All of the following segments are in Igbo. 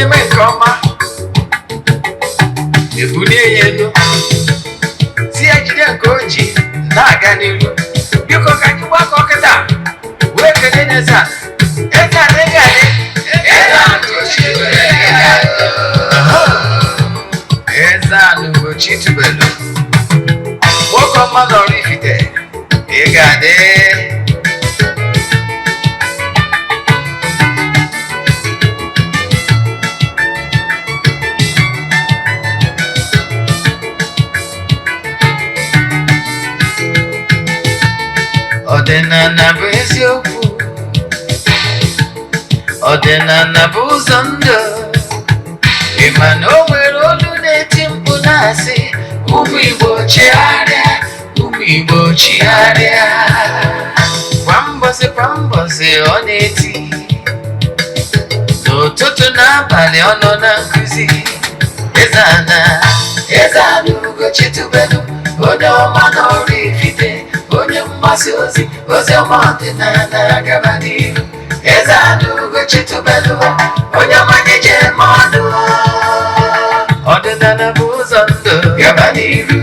Onye mee nke ọma, ebulie ya elu, si ya jide nke o ji na-aga n'iru. Biko, ka anyị gbakọ kịta wee kelee n'eze a. Eze a na adị, eze a Eze Ana Ugochi tubelu, nwoke ọma nọrọ Ifite, ị ga-adị. Ọdịnala bụ eziokwu, ọdịnala bụ ụzọ ndụ. Ị ma na o nwere olu na-eti mkpu na-asị, "Ụmụ Igbo, chigharịa, ụmụ Igbo, chigharịa." Kwa mbọsị kwa mbọsị ọ na-eti, n'ụtụtụ na abalị ọ nọ na nkụzi. Eze Ana, Eze Ana Ugochi tubelu, onye ọma n'ọrụ Ifite, onye mgbasa ozi ozi ọma ọdịnala, gaba n'ihu. Eze Ana Ugochi tubelu, onye ọma ji eme ọnụ. Ọdịnala bụ ụzọ ndụ, gaba n'ihu.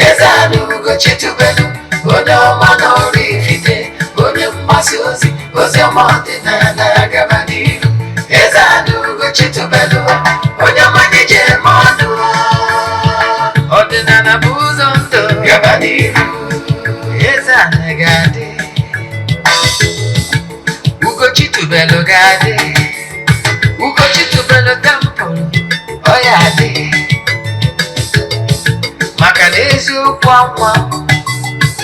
Eze Ana Ugochi tubelu, onye ọma n'ọrụ Ifite, onye mgbasa ozi ozi ọma ọdịnala, gaba n'ihu. Eze Ana Ugochi tubelu, onye ọma ji eme ọnụ. Ọdịnala bụ ụzọ ndụ, gaba n'ihu. Eze Ana ga-adị, Ugochi tubelu ga-adị, Ugochi tubelu temple ọ ya adị, maka na eziokwu anwa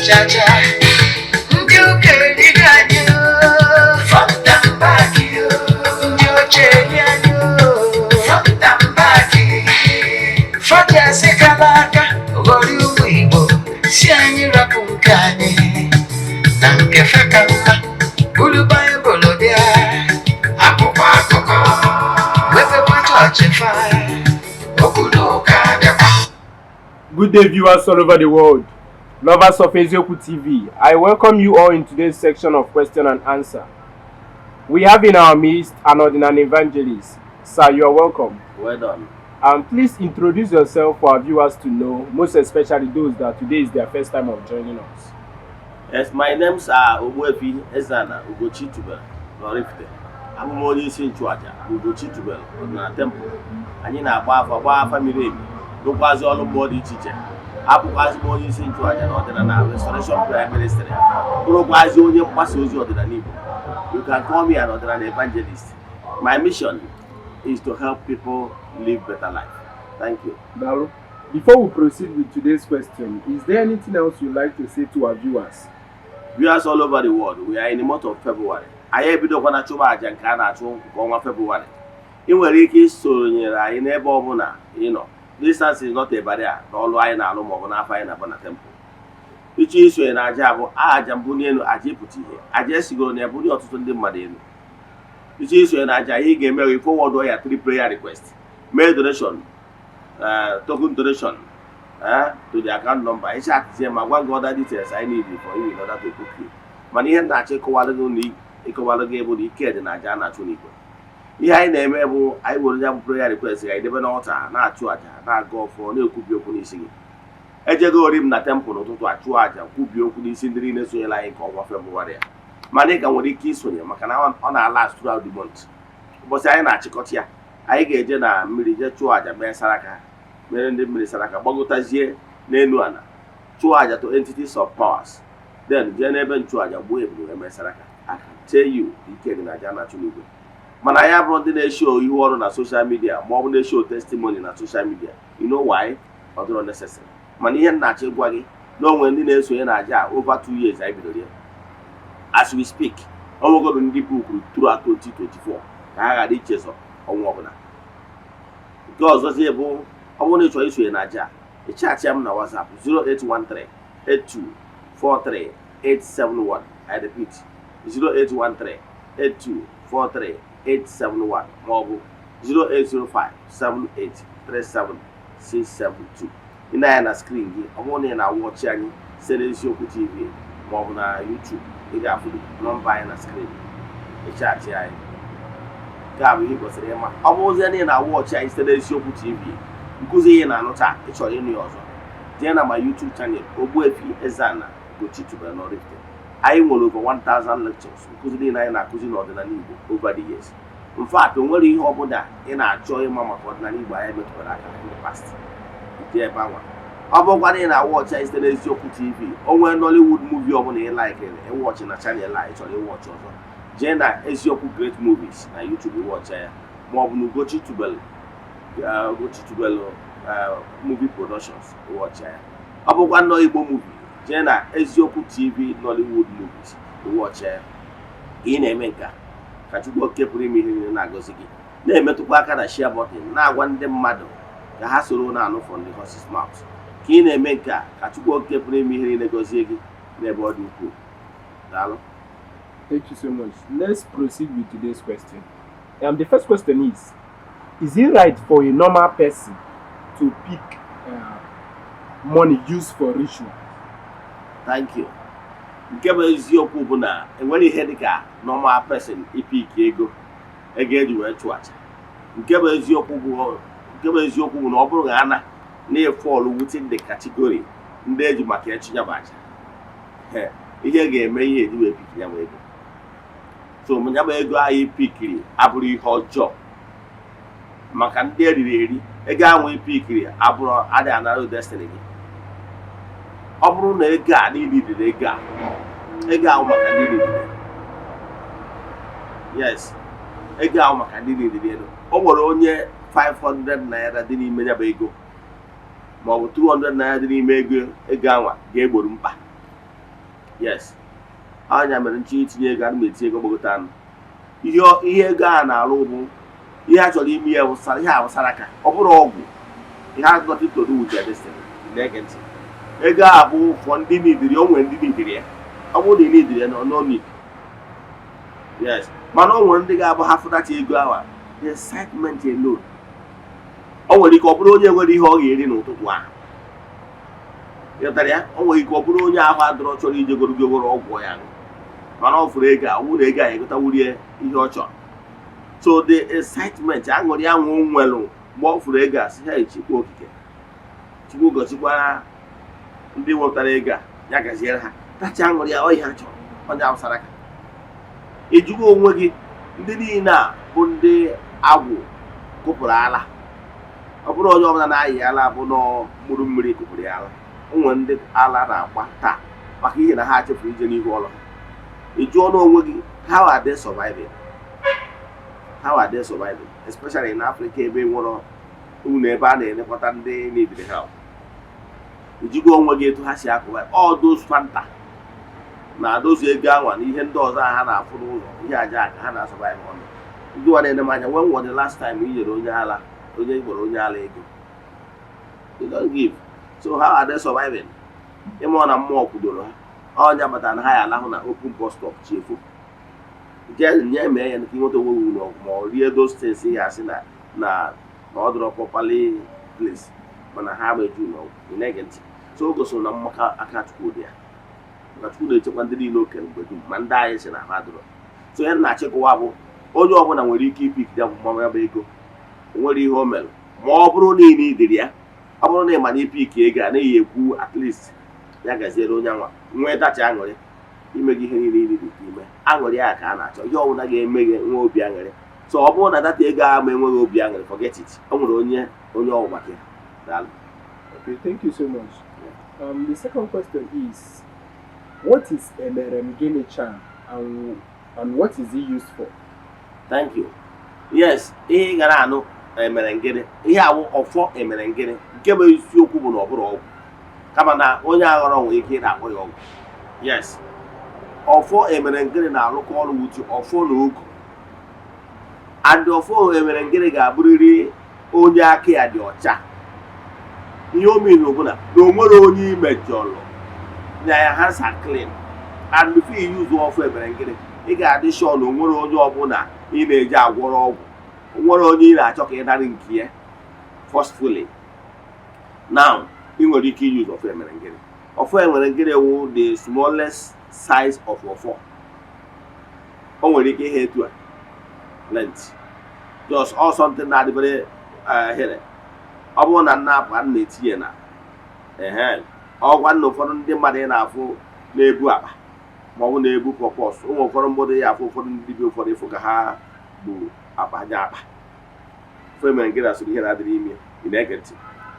chacha. Ndị ụka erigo anyị front and back, ndị ochie eri anyị front and back. Fọdụ asị kala aka ghọrọ ụmụ Igbo, si anyị rapụ nke anyị na nke fe ka mma. Buru Baịbụl bịa, akwụkwọ akụkọ, wepekwa chọọchị fa, okwu na ụka bịakwa. Good day, viewers all over the world. Lovers of Eziokwu TV, I welcome you all in today's section of question and answer. We have in our midst an ordinary evangelist. Sir, you are welcome. Well done. Please introduce yourself for our viewers to know, most especially those that today is their first time of joining us. Yes, my names are Ogbuefi Ezana Ugochi Tubelu n'Oraifite. Abụ m onye isi nchụaja Ugochi Tubelu Ọdịnala Temple. Anyị na-agba afa, gbaa afa miri emi, rụkwazi ọrụ mmụọ dị iche iche. Abụkwazi m onye isi nchụaja na Ọdịnala Restoration Prayer Ministry. Bụrụkwazi onye mgbasa ozi ọdịnala Igbo. You can call me an ọdịnala evangelist. My mission is to help people live better life. Thank you. Daalụ. Before we proceed with today's question, is there anything else you'd like to say to our viewers? Viewers all over the world, we are in the month of February. Anyị ebidokwana chụba àjà nke a na-achụ nke ọnwa February. Ị nwere ike isonyere anyị n'ebe ọbụla ị nọ. Distance is not a barrier n'ọlụ anyị na-alụ maọbụ n'afọ anyị na-agba na temple. Ịchọ isonye na àjà bụ àjà mbuli elu, àjà ịpụta ihe, àjà esigoro na ebuli ọtụtụ ndị mmadụ elu. Ịchọ isonye na àjà, ihe ị ga-eme bụ forward ya three prayer request, mee donation, token donation to the account number. Ị chatzie ma gwa gị other details I need for you in order to book you. Mana ihe m na-achọ ịkọwalụ gị na ịkọwalụ gị bụ na ike dị na aja a na-achụ n'igwe. Ihe anyị na-eme bụ anyị were ya bụ prayer request ga edebe n'altar, na-achụ aja, na-aga ọfọ, na-ekwubi okwu n'isi gị. Ejego ori m na temple n'ụtụtụ, achụ aja, kwubie okwu n'isi ndị niile sonyere anyị nke ọnwa Febụwarị a. Mana ị ka nwere ike isonye, maka na ọ na-last throughout the month. Ụbọchị anyị na-achịkọta ya, anyị ga-eje na mmiri jee chụọ aja, mee saraka, mere ndị mmiri saraka, gbagotazie n'elu ala, chụọ aja to entities of powers, then jee n'ebe nchụaja gbuo ebulu wee mee saraka. I can tell you, ike dị na aja na-achụ n'igwe. Mana anyị abụrụ ndị na-eshow ihu ọrụ na social media ma ọ bụ na-eshow testimony na social media. You know why? Ọ dịrọ necessary. Mana ihe m na-achọ ịgwa gị na onwe ndị na-esonye na aja a over 2 years anyị bidoro ya. As we speak, ọ nwegoro ndị bookuru throughout 2024 ka ha ghara ichezọ ọnwa ọbụla. Nke ọzọzie bụ, ọ bụrụ na ị chọrọ isonye na aja, ị chatịa m na WhatsApp 0813 8243 871. I repeat, 0813 8243 871 maọbụ 0805 7837 672. Ị na-anya na screen gị, ọ bụrụ na ị na-awatchị anyị. Site n'Eziokwu TV maọbụ na YouTube, ị ga-afụ nọmba anyị na screen. Ịchatị anyị. Nke a bụ ihe ị kwesịrị ịma. Ọ bụrụzie na ị na-awatchị anyị site n'Eziokwu TV, nkụzi ihe na-anụ taa, ị chọrọ ịnụ ya ọzọ, jee na ma YouTube channel Ogbuefi Eze-Ana Ugochi tubelu n'Oraifite. Anyị nwere over 1000 lectures, nkụzi niile anyị na-akụzi n'ọdịnala Igbo over the years. In fact, o nwere ihe ọbụla ị na-achọ ịma maka ọdịnala Igbo anyị metụtara aka in the past, dị ebe anwa. Ọ bụrụkwa na ị na-awatchị anyị site n'Eziokwu TV, o nwee Nollywood movie ọbụla ị likere ịwatchị na channel a, ị chọrọ ịwatchị ọzọ, jee na Eziokwu Great Movies na YouTube, ịwatcha ya, ma ọ bụ na Ugochi Tubelu Movie Productions, ịwatcha ya. Ọ bụkwa nnọọ Igbo movie, jee na Eziokwu TV Nollywood Movies, ịwatcha ya. Ka ị na-eme nke a, ka Chukwu Oke pụrụ ime ihe niile na-agọzi gị, na-emetụkwa aka na share button, na-agwa ndị mmadụ ka ha soro na-anụ from the horse's mouth. Ka ị na-eme nke a, ka Chukwu Oke pụrụ ime ihe niile gọzie gị n'ebe ọ dị ukwuu. Daalụ. Thank you so much. Let's proceed with today's question. The first question is it right for a normal person to pick money used for ritual? Thank you. Nke bụ eziokwu bụ na enwere ihe dịka normal person ipick ego eji wee chụọ aja. Nke bụ eziokwu bụ na ọ bụrụ na ana na-efall within the category ndị eji maka ịchụ ya bụ aja, ihe ga-eme ihe eji wee pick ya bụ ego. So ya bụ ego anyị pickiri abụrụ ihe ọjọọ maka ndị eriri eri. Ego ahụ ipickiri abụrụ adịghị anara destiny gị. Ọ bụrụ na ego a niile dịrị ego a, ego ahụ maka ndị niile, yes, ego ahụ maka ndị niile elu. O nwere onye 500 naira dị n'ime ya bụ ego, ma ọ bụ 200 naira dị n'ime ego anwa ga-egboro mkpa. Yes, anya mere nchọ itinye ego, ana m etinye ego gbagote anụ. Ihe ego a na-arụ bụ ihe a chọrọ ime ya wụsara ihe a wụsara aka. Ọ bụrụ ọgwụ, it has nothing to do with your destiny. Na-ege ntị, ego a bụ for ndị nidiri. O nwere ndị nidiri ya. Ọ bụrụ na ị nidiri ya, no need. Yes, mana o nwere ndị ga-abụ ha fụtacha ego ahụ, the excitement alone, o nwere ike ọ bụrụ onye nwere ihe ọ ga-eri n'ụtụtụ ahụ. Ịghọtara ya? O nwere ike ọ bụrụ onye ahụ adọrọ chọrọ ije gorogoro ọgwụ ya ṅụ, mana ọ fụrụ ego a, ọ bụrụ na ego a egotawurie ihe ọ chọrọ. So the excitement, aṅụrị ahụ o nwere mgbe ọ fụrụ ego a, sị ha, "Chukwu Okike, Chukwu gọzikwara ndị wepụtara ego a, ya gaziere ha." Tacha aṅụrị ya, ọ ihe ha chọrọ. Onye awụsara aka, ịjụgo onwe gị, ndị niile a bụ ndị agwụ kụpụrụ ala. Ọ bụrụ onye ọbụla na-ayị ala bụ nọ mkpụrụ mmiri kụpụrụ ya ala. O nwere ndị ala na-agba taa maka ihe na ha chefuru ije n'ihu ọlụ ha. Ị jụọ n'onwe gị, how are they surviving? How are they surviving, especially in Africa, ebe nwere ụlọ ebe a na-elekọta ndị need help? Ijigo onwe gị etu ha si akụwa all those Fanta na adozu ego anwa na ihe ndị ọzọ ha na-afụ n'ụzọ, ihe aja aka ha na-asurvive ọnụ. Ndị nwa na-ene m anya, when was the last time i nyere onye ala, onye gwara onye ala ego? You don't give. So how are they surviving? Ịma na mmụọ kwudoro ha, ọnya batara na ha ya alahụ na open bus stop chefu jee nye mee ya ka ịnweta onwe gị ụlọ, ma ọ rie those things. Ihe asị na ọ dọrọ properly place, mana ha ma eju ụlọ. Ị na-ege ntị? So o gosiri na mmaka aka Chukwu dị ya, maka Chukwu na-echekwa ndị niile o kere mgbe dum, ma ndị anyị si na ha dụrọ. So ihe na-achịkọwa bụ, onye ọbụla nwere ike ipick ya bụ mmanụ, ya bụ ego. O nwere ihe o mere ma ọ bụrụ na ị nidiri ya. Ọ bụrụ na ị ma na ipick ego a naghị ekwu, at least ya gaziere onye anwa nwee dacha aṅụrị ime gị ihe niile ị ka ime. Aṅụrị ya ka a na-achọ, ihe ọbụla ga-eme gị nwee obi aṅụrị. So ọ bụrụ na data ego ahụ enweghị obi aṅụrị, forget it. O nwere onye ọgwụ maka ya. Daalụ. Okay, thank you so much. The second question is, what is Emerem Gini charm and what is it used for? Thank you. Yes, ihe ị gara anụ emere ngịnị, ihe awụ ọfọ emere ngịnị. Nke bụ isiokwu bụ na ọ bụrụ ọgwụ, kama na onye aghọrọ nwere ike ị na-akpọ ya ọgwụ. Yes, ọfọ emere ngịnị na-arụkọ ọrụ wuti ọfọ na ogu, and ọfọ emere ngịnị ga-abụrịrị onye aka ya dị ọcha. Ihe o mere bụ na o nwere onye imejọrọ, na ya hands are clean. And before you use ọfọ emere ngịnị, ị ga-adị sure na o nwere onye ọbụla ị na-eji agwọrọ ọgwụ, o nwere onye ị na-achọ ka ị nara nke ya forcefully. Now, ị nwere ike use ọfọ emere ngịnị. Ọfọ enwere ngịnị wụ the smallest size of ọfọ. O nwere ike ihe etu a length, just all something na-adịbere here. Ọ bụrụ na nna apụ, a na-etinye na ehe ọgwa na ụfọdụ ndị mmadụ ị na-afụ na-ebu akpa ma ọ bụ na-ebu pọpọs ụmụ ụfọdụ mmadụ ya afụ, ụfọdụ ndị dibịa ụfọdụ ịfụ ka ha bụ akpa nya akpa. Ọfọ emere ngịnị asụrụ ihe na-adịrị ime. Ị na-ege ntị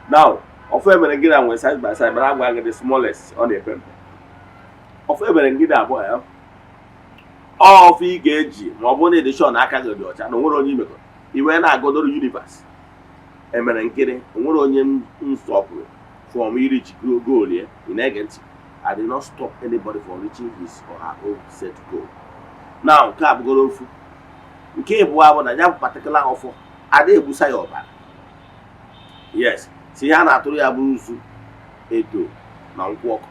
now? Ọfọ emere ngịnị nwere size by size, mana agwa gị the smallest, ọ na-epe mpe. Ọfọ emere ngịnị abụọ ya ọfọ ị ga-eji ma ọ bụrụ na ịdị sure na aka gị dị ọcha, na onwere onye imekọrọ, i wee na-agodoro universe emere nkiri, onwere onye m stopụrụ from ireach goal ya. Ị na-ege ntị? I did not stop anybody from reaching his or her own set goal. Now, nke a bụgoro ofu. Nke ịbụọ bụ na ya bụ particular ọfọ ada egbusa ya ọbara. Yes, si ihe a na-atụrụ ya bụ nzu, edo na nkwụ ọkụ.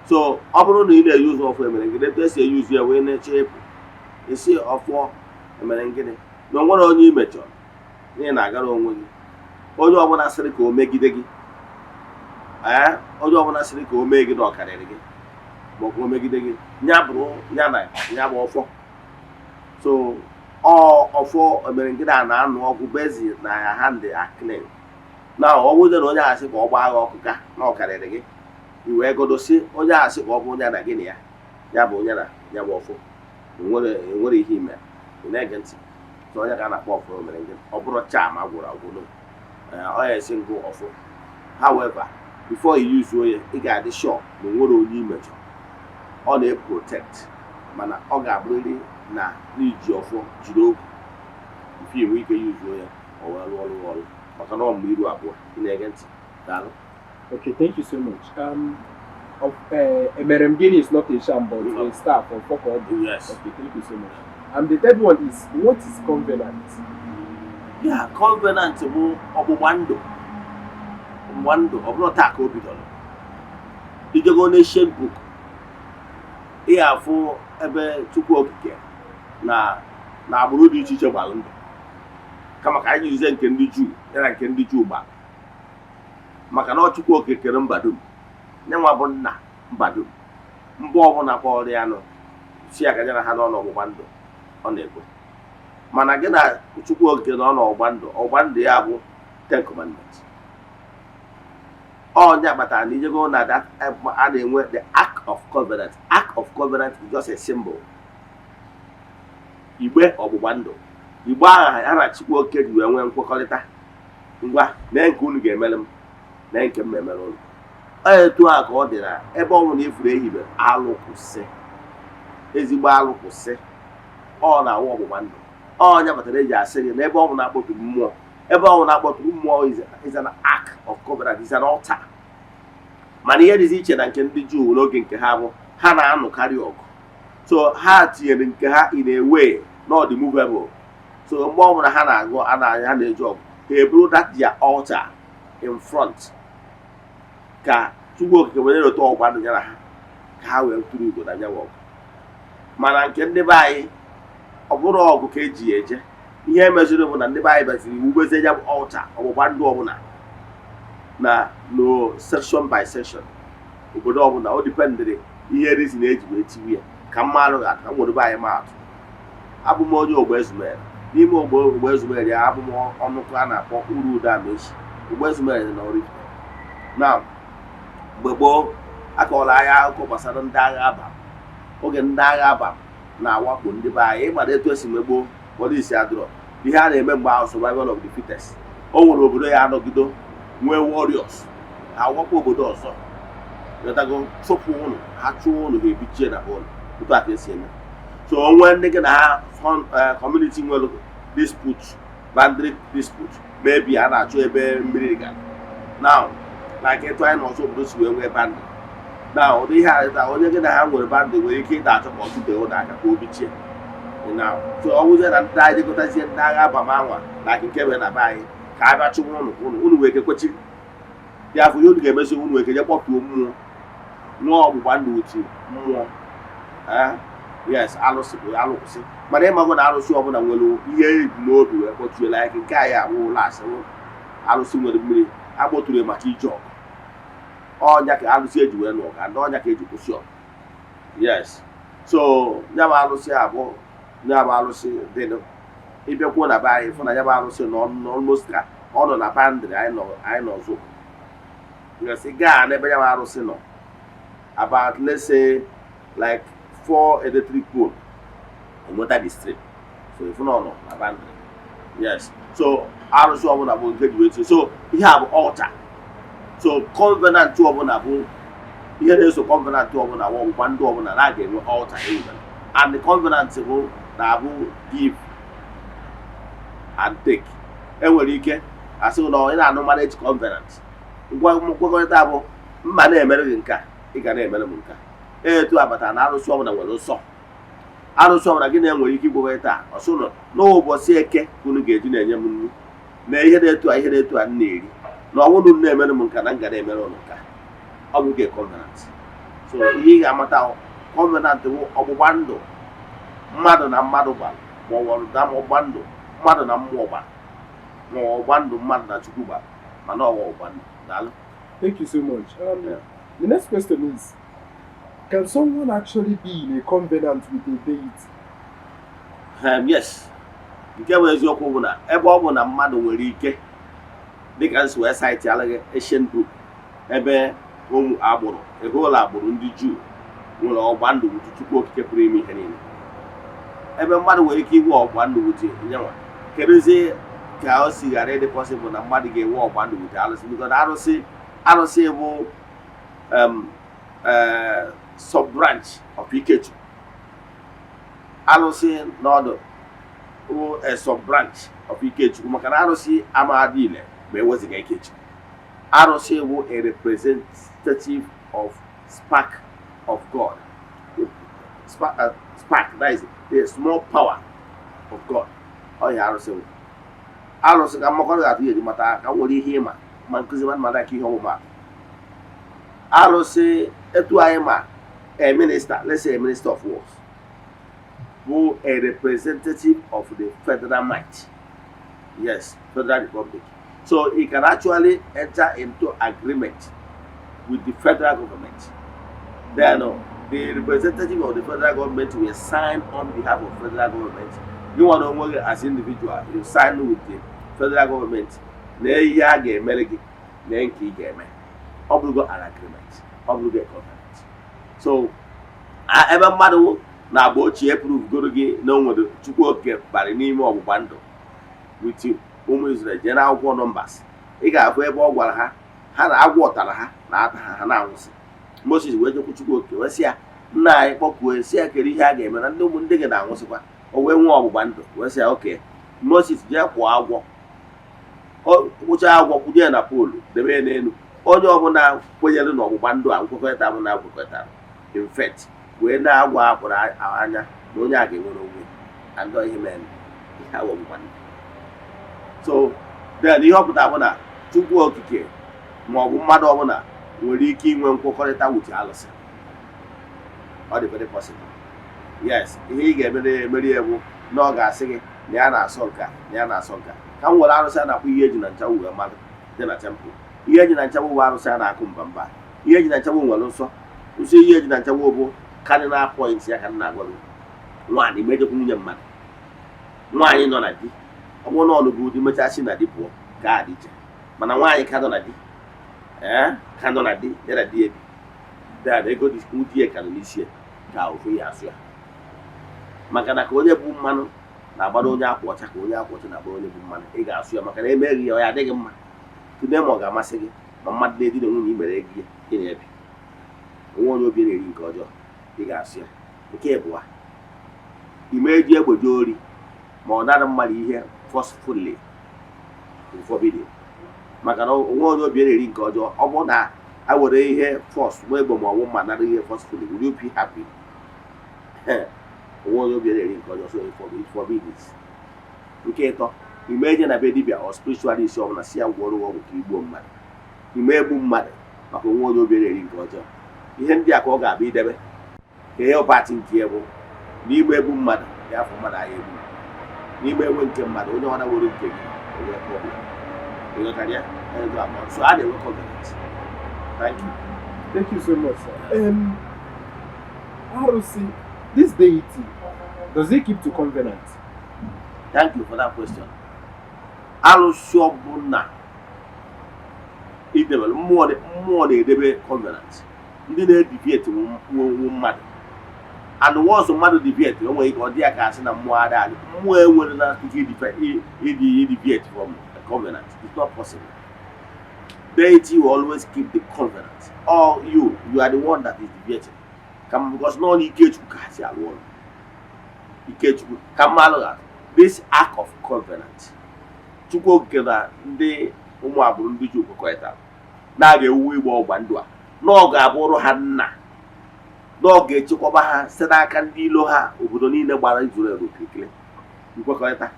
So ọ bụrụ na ị na-eyuzu ọfọ emere ngịnị, etu esi eyuzu ya wee na-eche ịpụ isi ọfọ emere ngịnị na onwere onye i mechọrọ na ị na-agara onwe gị, onye ọbụla sịrị ka o megide gị, ee, onye ọbụla sịrị ka o mee gị na ọ karịrị gị ma ọ bụ o megide gị, ya bụrụ ya na ya bụ ọfọ. So ọ ọfọ emere ngịnị a na-anụ ọgwụ bezi na ya hand are clean. Na ọ bụrụ na onye ahụ sị ka ọ gbaa gị ọkụ ka na ọ karịrị gị, i wee godosi onye ahụ sị ka ọ bụ onye na gị na ya, ya bụ onye na ya bụ ọfọ enwere enwere ihe ime. Ị na-ege ntị? So onye ka a na-akpọ ọfọ mere gịnị. Ọ bụrụ charm agwụrụ agwụ no, ọ ya esi ngụ ọfọ. However, before you use onye, ị ga-adị sure na onwere onye imejọ. Ọ na-eprotect, mana ọ ga-abụrịrị na n'iji ọfọ jiri okwu before inwe ike yuzuo ya, o wee rụọ ọrụ ọrụ, maka na ọ mgbe iru abụọ. Ị na-ege ntị? Daalụ. Okay, thank you so much. Of, Emerem Gini is not a charm, but No. a staff or focus. Yes. Okay, thank you so much. And the third one is, what is covenant? Ya, covenant bụ ọgbụgba ndụ. Ọgbụgba ndụ, ọ bụrụ taa ka o bidoro. Ijego n'ancient book, ị ga-afụ ebe Chukwu Okike na agbụrụ dị iche iche gbara ndụ. Kama ka anyị yuzie nke ndị Juu, ya na nke ndị Juu gbara, maka na ọ Chukwu Okike kere mba dum, nyanwa bụ nna mba dum. Mba ọbụla kpọrọ ya nụ si ya ka ya na ha nọ n'ọgbụgba ndụ, ọ na-ekwe. Mana gị na Chukwu Okike nọ n'ọgbụgba ndụ, ọgbụgba ndụ ya bụ Ten Commandments. Onye kpatara na ijego na that a na-enwe the Ark of Covenant. Ark of Covenant is just a symbol, igbe ọgbụgba ndụ. Igbe ahụ ha na Chukwu Okike ji wee nwee nkwekọrịta, ngwa, mee nke unu ga-emere m, mee nke m emere unu. Ọ etu a ka ọ dị na ebe ọ bụla ifuru ehibere alụkwụsị, ezigbo alụkwụsị, ọ na-awụ ọgbụgba ndụ. Onye kpatara eji asị gị na ebe ọ bụla akpọtụrụ mmụọ, ebe ọ bụla akpọtụrụ mmụọ is an ark of covenant, is an altar. Mana ihe dịzi iche na nke ndị Juu n'oge nke ha bụ ha na-anụkarị ọgụ, so ha tinyere nke ha in a way not movable. So mgbe ọ bụla ha na-agụ a na ha na-eji ọgụ, ha eburu that their altar in front ka Chukwu Okike were otu ọgba ndụ ya na ha, ka ha wee tụrụ ugo na nyanwa ọgụ. Mana nke ndị be anyị, ọ bụrụ ọgụ ka eji ya eje, ihe meziri bụ na ndị be anyị baziri wubezie ya bụ altar ọgbụgba ndụ ọbụla na no section by section, obodo ọbụla. O dependịrị ihe reason eji wee tiwe ya. Ka mmadụ ga-ata nwere be anyị maatụ, abụ m onye Ogbo Ezumere. N'ime ogbo Ezumere ya, abụ m ọnụkụ a na-akpọ Uru Udo Amaechi. Ogbo Ezumere dị na Oraifite. Na mgbe gboo, akọọla anyị akụkọ gbasara ndị agha Abam. Oge ndị agha Abam na-awakpo ndị be anyị, ịmara etu esi mgbe gboo, polisi adịrọ. Ihe a na-eme mgbe ahụ, survival of the fittest. O nwere obodo ya anọgido nwee warriors, ha wakpo obodo ọzọ, letago, chụpụ ụnụ, ha chụọ ụnụ, ha ebichie na be ụnụ. Otu a ka esi eme. So onwe ndị gị na ha community nwere dispute, boundary dispute, maybe a na-achọ ebe mmiri gara now, like etu anyị n'ọzọ obodo si wee nwee boundary now. Ụdị ihe a taa, onye gị na ha nwere boundary nwere ike ịda achọ ka ọ tụtee ụlọ aka ka o bichie now. So ọ bụzie na ndị anyị jekọtazie ndị agha abamanwa like nke mere na be anyị, ka a bịa chụwa ụnụ, ụnụ unu wee kekwechi ya afọ ihe unu ga-emezi, unu wee keje kpọtuo mmụọ, nwụọ ọgbụgba ndụ uti mmụọ. Yes, alụsị bụ alụkwụsị, mana ịmago na arụsị ọbụla nwere ihe ebu n'obi wee kpọtuo. Like nke anyị awụ ụlọ asị alụsị nwere mmiri akpọturu maka ije ọgụ. Ọnya ka arụsị eji wee nụọ ka ndị ọnya ka eji kwụsị ọgụ. Yes, so ya bụ arụsị abụ, ya bụ arụsị dịnụ. Ịbịakwuo na be anyị, fụ na ya bụ arụsị nọ almost ka ọ nọ na boundary anyị nọ, anyị nọ ọzọ. Yes, ị gaa n'ebe ya bụ arụsị nọ, about, let's say, like four electric pole, enweta the stream. So ifu na ọ nọ na boundary. Yes, so arụsị ọbụla bụ nke ji wee tie. So ihe a bụ altar. So covenant ọbụla bụ ihe na-eso covenant ọbụla bụ ọgbụgba ndụ ọbụla na a ga-enwe altar ewubere, and the covenant bụ na-abụ give and take. Enwere ike asị na ị na-anụ marriage covenant, ngwa nkwekọrịta bụ mma na-emere gị nke a, ị ga na-emere m nke a. Etu abata na arụsị ọbụla nwere nsọ. Arụsị ọbụla gị na-enwere ike ikwekọrịta, ọsụ nọ n'ụbọchị Eke ka unu ga-eji na-enye m nri na ihe na-etu a, ihe na-etu a m na-eri, na ọ bụrụ na na-emere m nka na m ga na-emere ụnụ nka. Ọ bụ nke covenant. So ihe ị ga-amata, covenant bụ ọgbụgba ndụ mmadụ na mmadụ gbara, ma ọ bụ na ọgbụgba ndụ mmadụ na mmụọ gbara, ma ọ ọgbụgba ndụ mmadụ na Chukwu gbara, mana ọ bụ ọgbụgba ndụ. Daalụ. Thank you so much. Yeah. The next question is, can someone actually be in a covenant with a deity? Yes, nke bụ eziokwu bụ na ebe ọ bụ na mmadụ nwere ike, dịka nsi wee cite ala gị ancient book, ebe ụmụ agbụrụ ehuola agbụrụ ndị Juu nwere ọgba ndụ wutu Chukwu Okike pụrụ ime ihe niile, ebe mmadụ nwere ike inwe ọgba ndụ wutu nyanwa, kedụzi ka o si ghara ịdị possible na mmadụ ga-enwe ọgba ndụ wutu arụsị? Because arụsị bụ sub branch of Ikechukwu. Arụsị n'ọdụ bụ a sub branch of Ikechukwu, maka na arụsị amadị ile ma eweziga Ikechukwu. Arụsị bụ a representative of spark of God. The spark, that is the small power of God. Ọ ihe arụsị bụ. Arụsị ka mmakọrọ ga-atụ ya eji mata ka nwere ihe ịma ma nkụzi mmadụ mmadụ aka ihe ọmụma arụsị. Etu anyị ma a minister, let's say a minister of works, bụ a representative of the federal might, yes, Federal Republic. So he can actually enter into agreement with the federal government. Then the representative of the federal government will sign on behalf of federal government. You want to onwe gị as individual, you sign with the federal government na ihe a ga-emere gị na nke ị ga-eme. Ọ bụrụgo an agreement, ọ bụrụgo a covenant. So ebe mmadụ na-agba ochie prove gị na o nwere Chukwu Okike bara n'ime ọgbụgba ndụ with ụmụ Israel, jee n'akwụkwọ Numbers, ị ga-afụ ebe ọ gwara ha, ha na agwọ ọtara ha na ata ha, ha na-anwụsị. Moses wee jekwu Chukwu Okike wee sị ya, nna anyị, kpọkuo sị ya kere ihe a ga-eme na ndị ụmụ ndị gị na-anwụsịkwa. O wee nwee ọgbụgba ndụ wee sị ya, oke Moses, jee kwụọ agwọ, kwụchaa agwọ, kwụnye ya na pole, debe ya n'elu. Onye ọbụla kwenyere na ọgbụgba ndụ a, nkwekọrịta bụ na nkwekọrịtara, in fact, wee na-agwa akpụrụ anya na onye a ga-enwere onwe and ihe mere ihe awụ ọgbụgba ndụ. So then ihe ọ pụtara bụ na Chukwu Okike ma ọ bụ mmadụ ọbụla nwere ike inwe nkwekọrịta with alụsị. Ọ dị very possible, yes. Ihe ị ga-emere emeri ya bụ na ọ ga-asị gị na ya na-asọ nka, na ya na-asọ nka. Ka m were arụsị a na-akpọ ihe eji na nchagbu wee mmadụ dị na temple. Ihe eji na nchagbu bụ arụsị a na-akụ mba mba. Ihe eji na nchagbu nwere nsọ nsọ. Ihe eji na nchagbu bụ cardinal point ya ka m na-agwa gị. Nwaanyị mejekwa nwunye mmadụ, nwaanyị nọ na di, ọ bụrụ na ọ nụbụ di, mechaa si na di pụọ, ka a dị iche. Mana nwaanyị ka nọ na di, ee, ka nọ na di, ya na di ebi, dad ego di ya ka nọ n'isi ya, ka ofu ya asụ ya, maka na ka onye bụ mmanụ na-agbara onye akwa ọcha, ka onye akwa ọcha na-agbara onye bụ mmanụ. Ị ga-asụ ya maka na emeghị ya, ọ ya adịghị mma. Tụlee ma ọ ga-amasị gị ma mmadụ na-edina nwunye i mere ego ya ị na-ebi onwe onye obi na-eri nke ọjọọ. Ị ga-asụ ya. Nke ịbụa, ime eji egbe jee ori ma ọ nara mmadụ ihe forcefully, forbidden, maka na onwe onye obi na-eri nke ọjọọ. Ọ bụrụ na a were ihe force nwa egbe ma ọ bụ mma nara ihe forcefully, will you be happy? Onwe onye obi na-eri nke ọjọọ. So it forbid it. Nke ịtọ, ime eje na be dibịa or spiritualist ọbụla si ya gwọrọ ọgwụ ka igbuo mmadụ. Ime egbu mmadụ maka onwe onye obi na-eri nke ọjọọ. Ihe ndị a ka ọ ga-abụ idebe ka ihe ọpatị nke ya bụ n'ime egbu mmadụ ya afọ mmadụ agha egbu n'ime enwe nke mmadụ, onye ọ na-were nke gị enwe problem. Ịghọtara ya? Ego abụọ. So a na-enwe covenant. Thank you. Thank you so much, sir. Arụsị, this deity, does it keep to covenant? Thank you for that question. Arụsị ọbụla idebere mmụọ, mmụọ na-edebe covenant. Ndị na-edeviate nwu mmadụ, and once mmadụ deviate, o nwere ike ọ dị ya ka asị na mmụọ adị adị. Mmụọ enwere na ike ịdị deviate from a covenant. It's not possible. Deity will always keep the covenant, or you are the one that is deviating. Ka because nọ n'Ikechukwu ka ha si alụ ọrụ. Ikechukwu ka mmadụ ga this Ark of Covenant, Chukwu Okike na ndị ụmụ agbụrụ ndị Juu kwekọrịtara na a ga-ewu igbe ọgba ndụ a, na ọ ga-abụrụ ha nna, na ọ ga-echekwaba ha site n'aka ndị ilo ha, obodo niile gbara Israel okirikiri nkwekọrịta.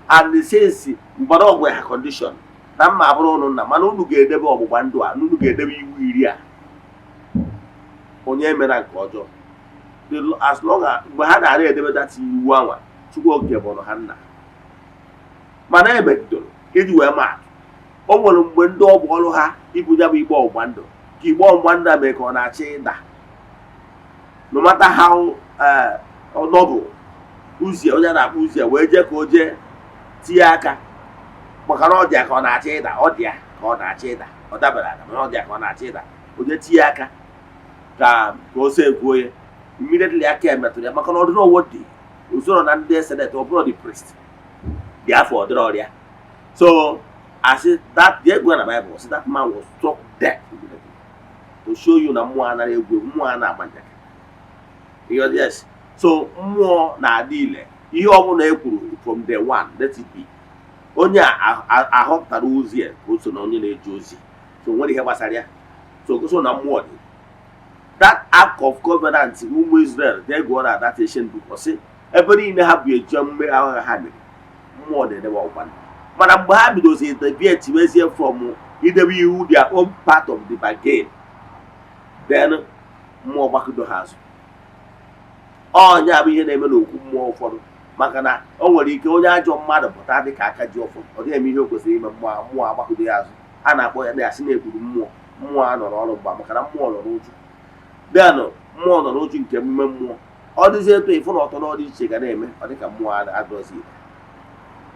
And since mgbada ọgwụ ha condition na mma abụrụ ụnụ nna, mana unu ga-edebe ọgbụgba ndụ a, na unu ga-edebe iwu 10 a, onye emere nke ọjọọ. As long as mgbe ha na-ara edebe that iwu anwa, Chukwu Okike bụrụ ha nna. Mana emegidoro iji wee maa atụ, o nwere mgbe ndị ọgbọ ọrụ ha ibu ya bụ igbe ọgbụgba ndụ, ka igbe ọgbụgba ndụ a mee ka ọ na-achọ ịda. No matter how noble Uzie, onye a na-akpọ Uzie, wee jee ka o jee tinye aka, maka na ọ dị ya ka ọ na-achọ ịda, ọ dị ya ka ọ na-achọ ịda, ọ dabara ada, mana ọ dị ya ka ọ na-achọ ịda, o jee tinye aka ka o sevuo ya. Immediately aka ya metụrụ ya, maka na ọ dị n'owo dị usoro na ndị senate, ọ bụrụ the priest dị afọ ọ dịrị ọrịa. So asị that the egwu na Bible sị that man was struck dead immediately, to show you na mmụọ anaghị egwu egwu, mmụọ a na-agba njakịrị. Yes, so mmụọ na-adị ile. Ihe ọbụla e kwuru from day one, let it be. Onye a ahọpụtara ozi ya ka o so na onye na-eje ozi, so nwere ihe gbasara ya. So so na mmụọ dị that Ark of Covenant. Ụmụ Israel jee gụọ na that ancient book, ọ sị ebe niile ha bụ eji emume agha ha mere, mmụọ na-edebe ọgba ndụ. Mana mgbe ha bidozi deviate wezie from idebe iwu, their own part of the bargain, then mmụọ gbakọdo ha azụ. Ọnya bụ ihe na-eme n'okwu mmụọ ụfọdụ, maka na o nwere ike onye ajọ mmadụ pụta dị ka aka ji ọfọ, ọ dịghị eme ihe o kwesịrị ime, mmụọ mmụọ agbakọdo ya azụ. A na-akpọ ya na-asị na-egburu mmụọ. Mmụọ a nọrọ ọrụ mgba, maka na mmụọ nọ n'uju. Then mmụọ nọ n'uju nke emume mmụọ, ọ dịzie etu ịfụ na ọtọ n'ọdị iche ga na-eme, ọ dịka mmụọ adọzi